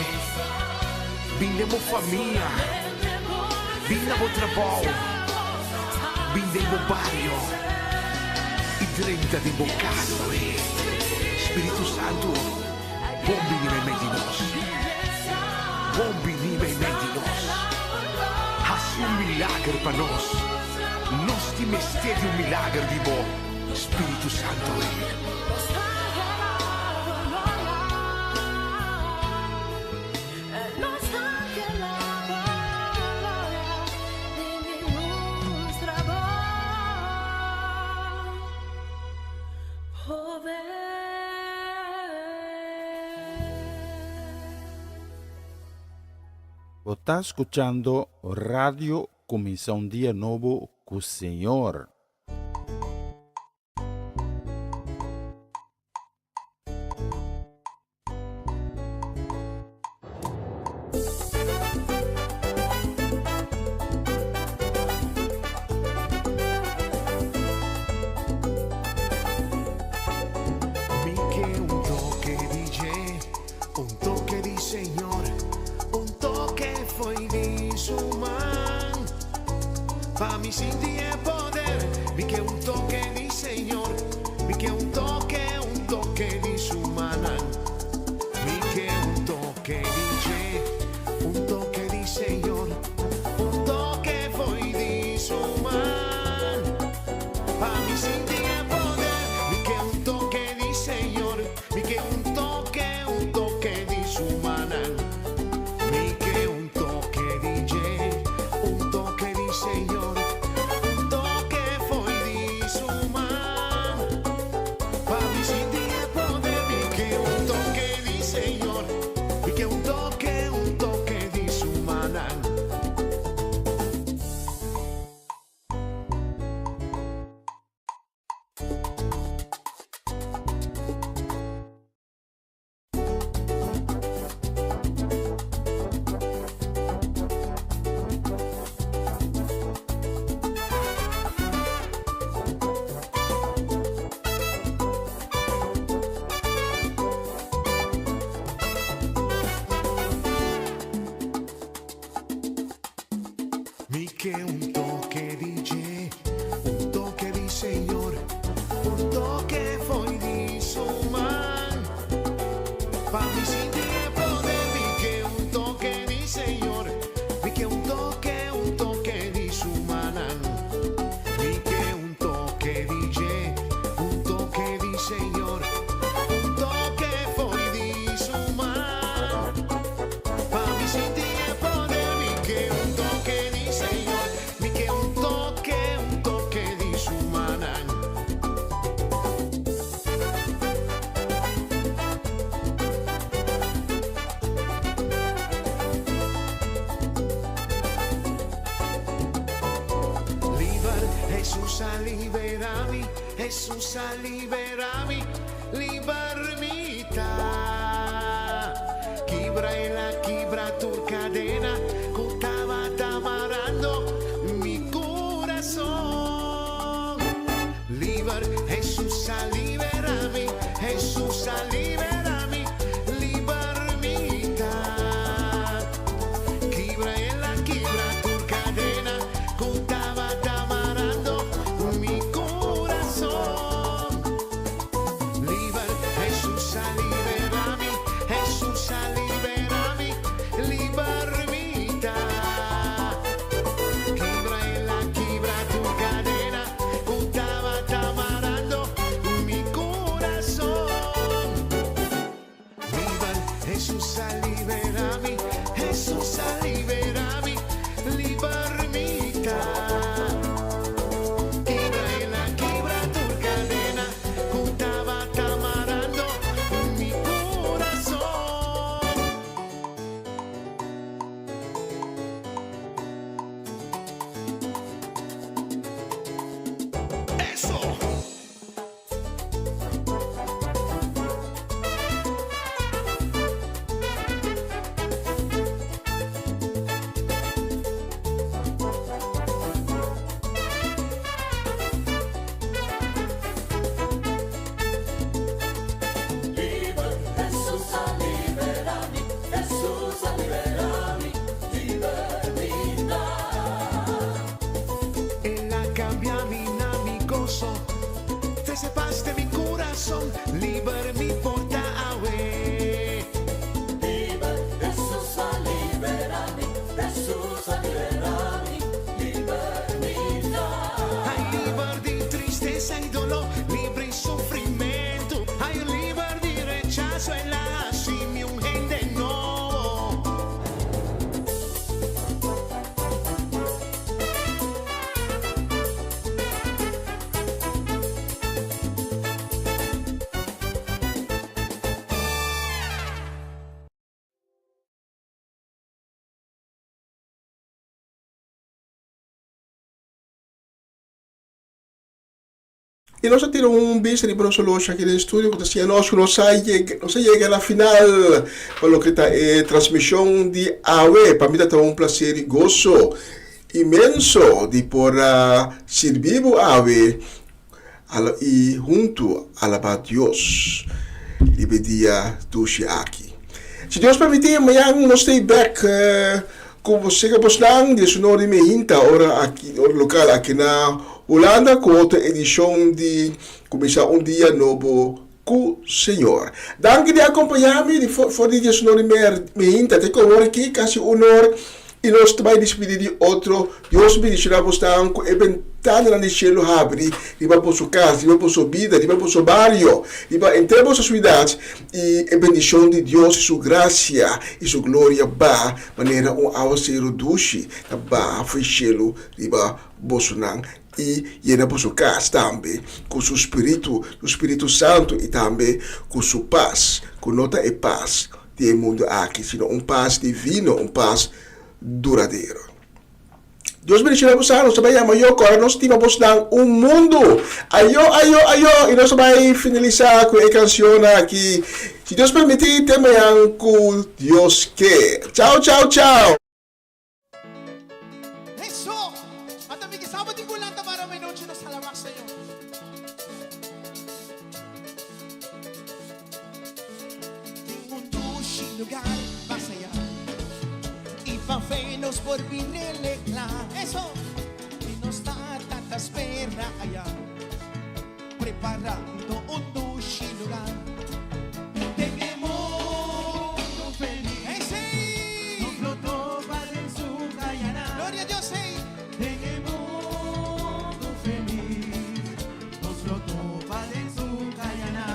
Bin den bo famia. Bin na bo trabou. Bin den bo bario. I drenta den bo kas awe. Spiritu Santu, bon bini meimei di nos. Bon bini meimei di nos. Hasi un milager pa nos. Nos tin mester di un milager di bo, Spiritu Santu awe. Bo ta skuchando Radio Kuminsá un Dia Nobo ku Señor. Mi ke un toke di dje, un toke di Señor, un toke fo'i di su man. Pa mi sinti e poder, mi ke un toke di Señor, mi ke un toke, un toke di su mannan. Mi ke un toke di dje, un toke di Señor, un toke fo'i di su man. Pa mi sinti e poder, mi ke un toke di Señor, mi ke un toke, un toke di su mannan. Mi ke un toke di dje, un toke di Señor, un toke fo'i di su man. Pa mi sinti e poder, mi ke un toke di Señor, mi ke un toke, un toke di su mannan. Mi ke un toke di dje, un toke di Señor, un toke fo'i di su man. Pa mi sinti e poder, mi ke un toke di Señor, mi ke un toke, un toke di su mannan. Mi ke un toke di dje, un toke di Señor, un toke fo'i di su man. Pa mi sinti e poder, mi ke un toke di Señor, mi ke un toke, un toke di su mannan. Liber, Hesus a libera mi, Hesus a libera mi, liber mi ta. Kibra el a kibra tur kadena ku tabata marando mi kurason. Liber, Hesus a libera mi, Hesus a libera mi, liber mi ta. Kibra el a kibra tur kadena ku tabata marando mi kurason. Liber, Hesus a libera mi, Hesus a libera mi, liber mi ta. Kibra el a kibra tur kadena ku tabata marando mi Paso el a hasi mi un hende nobo. I nos a tira un bista riba nos oloshi aki den studio ku ta siña nos ku nos a yega nos a yega na final pa loke ta e transmishon di awe. Pa mi ta ta un plaser i goso inmenso di por a sirbi bo awe i huntu alabá Dios riba e dia dushi aki. Si Dios permití mañan nos ta ei bèk Ku bo sega bosnan di esun ora di mehinta ora aki ora lokal aki na Hulanda ku otro edishon di Kuminsá un Dia Nobo ku Señor. Danki di akompañá mi di for di diesun ora di mehinta te ku awor aki kasi un or i nos ta bai dispidí di otro. Dios bendishoná bosnan ku e bentananan di shelu habri riba boso kas, riba boso bida, riba boso bario, riba henter boso suidat i e bendishon di Dios i su grasia i su gloria ba manera un awaseru dushi ta baha for shelu riba bosonan i yena boso kas tambe ku su spiritu, su spiritu santu i tambe ku su pas, ku no ta e pas di e mundu aki, sino un pas divino, un pas duradero. Dios bendiciona bo sa, nos ta bai yama yo kora nos stima bosnan un mundu. Ayo, ayo, ayo, y nos ta bai finalisa cu e cancion aki. Si Dios permiti, te mañan cu Dios ke. Chao, chao, chao. Eso! Ata mi kisa bo tin ku lanta para menochi nos alabá Señor. Tin un dushi lugar mas allá Y pa fe nos por bin relecla Eso! Y nos tata ta spera allá Preparando un dushi lugar Den e mundo feliz Hey, sí! Nos lo topa den su cayana. Gloria a Dios, hey! Den e mundo feliz. Nos lo topa den su cayana.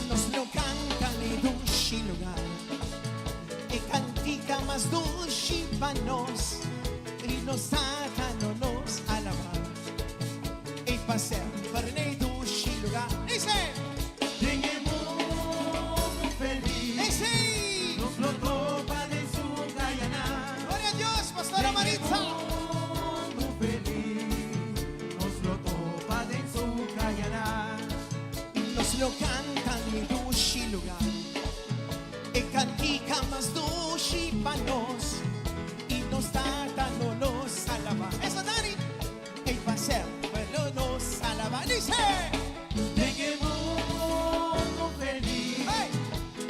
Nos lo canta n'e dushi lugar. E cantica mas dushi pa nos. I nos Tata lo nos alaba. I pa semper n'e dushi lugar. Dice! Den e mundo feliz. Ey si! Nos lo topa den su cayana. Gloria a Dios, Pastora Maritza. Den e mundo feliz. Nos lo topa den su cayana. Nos lo canta n'e dushi lugar. E cantica mas dushi pa nos. I nos Tata lo nos alaba. Eso Dani! Ey pa semper lo nos alaba. Dice! Den e mundo feliz. Hey!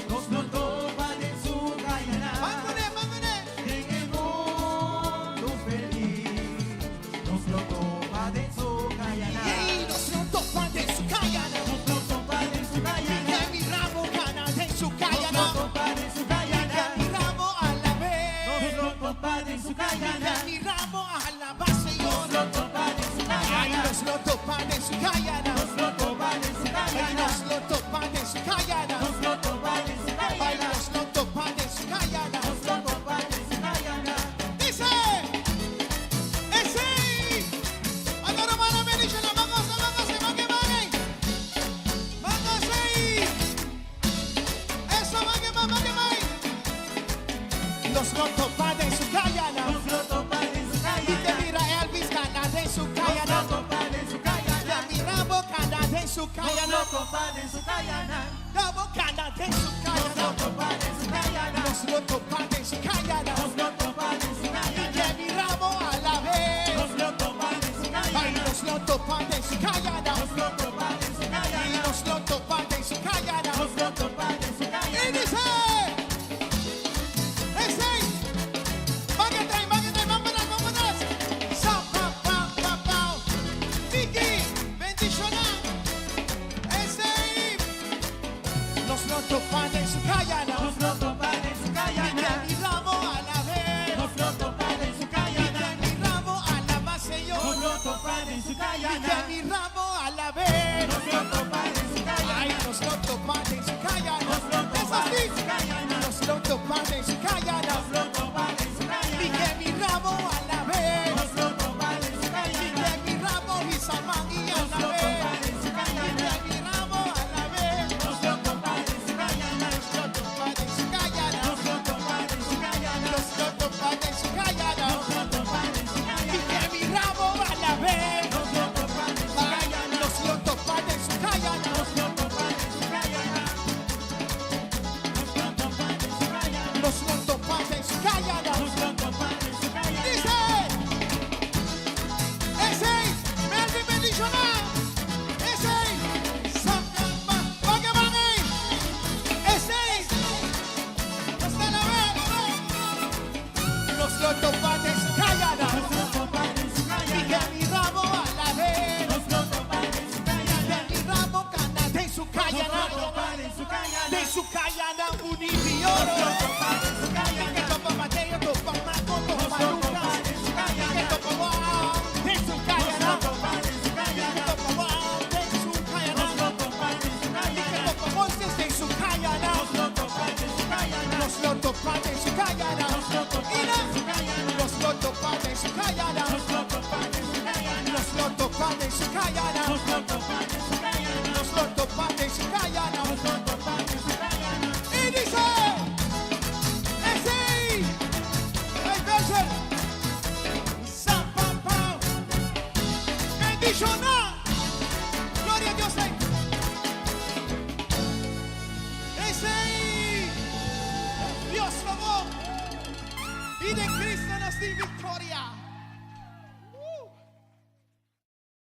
Nos lo topa den su cayana. Ban cune, ban cune! Den e mundo feliz. Nos lo topa den su cayana. Ey, nos lo topa den su cayana. Nos lo topa den su cayana. Y que mi ramo cana den su cayana. Nos lo topa den su cayana. Y que mi ramo alabé. Nos lo topa den su cayana. Y que mi ramo alaba, Señor. Nos lo topa den su cayana. Ay, nos lo topa den su cayana. Nos lo topa den su cayana. Ay, nos lo topa den su cayana. Nos lo topa den su cayana. Ay, nos lo topa den su cayana. Nos lo topa den su cayana. Dice, ese, Ando romana me dice la vamos, la vamos, se va que va, Vamos ahí. Eso va que va, va que va. Nos lo topa den su cayana. Nos lo topa den su cayana. Y te mira Elvis cana den su cayana. Nos lo topa den su cayana. Te mira Bocana den su cayana. Nos lo topa den su cayana. La Bocana den su cayana. Nos lo topa den su cayana. Nos lo topa den su cayana. Nos lo topa den su cayana. Y te miramos a la vez. Nos lo topa den su cayana. Ay, nos lo topa den su cayana. Nos lo topa den su cayana. Y nos lo topa den su cayana. Nos lo topa den su cayana. Y dice, ese, va que trae, va que trae, vamos atrás, vamos atrás. Sa, pa, pa, pa, pa. Vicky, bendiciona. Ese, nos lo topa den su cayana. Nos lo topa den su cayana. Y que mi ramo a la vez. Nos lo topa den su cayana. Y que mi ramo alaba, Señor. Nos lo topa den su cayana. Y que mi ramo a la vez. Nos lo topa den su cayana. Ay, nos lo topa den su cayana. así. Nos lo topa den su cayana. Mi ke mira bo a la vez. Mi ke mira bo hisa man i alab'é. Mi ke mira bo a la vez. Nos lo topa den su cayana. Nos lo topa den su cayana. Nos lo topa den su cayana. Mi ke mira bo a la vez. Nos lo topa den su cayana. Nos lo topa den su cayana. Dice, esei, Melvin bendishoná. Esei, Sacamba, Oye, van ahí. Esei, hasta la vez. Nos lo topa den su cayana. Mi ke mira bo a la vez. Mi ke mira bo kana den su cayana. Den su cayana bunita di oro. Mi ke topa Mateo, topa Marco, topa Lucas. Mi ke topa Juan den su cayana. Mi ke topa Juan den su cayana. Mi ke topa Moises den su cayana. Nos lo topa den su cayana. Ina. Nos lo topa den su cayana. Nos lo topa den su cayana. Nos lo topa den su cayana. Y dice, esei, hey Belcher, San Pam Pam, bendishoná, gloria a Dios, hey. Esei, Dios ta bon, i den Cristo nos tin viktoria.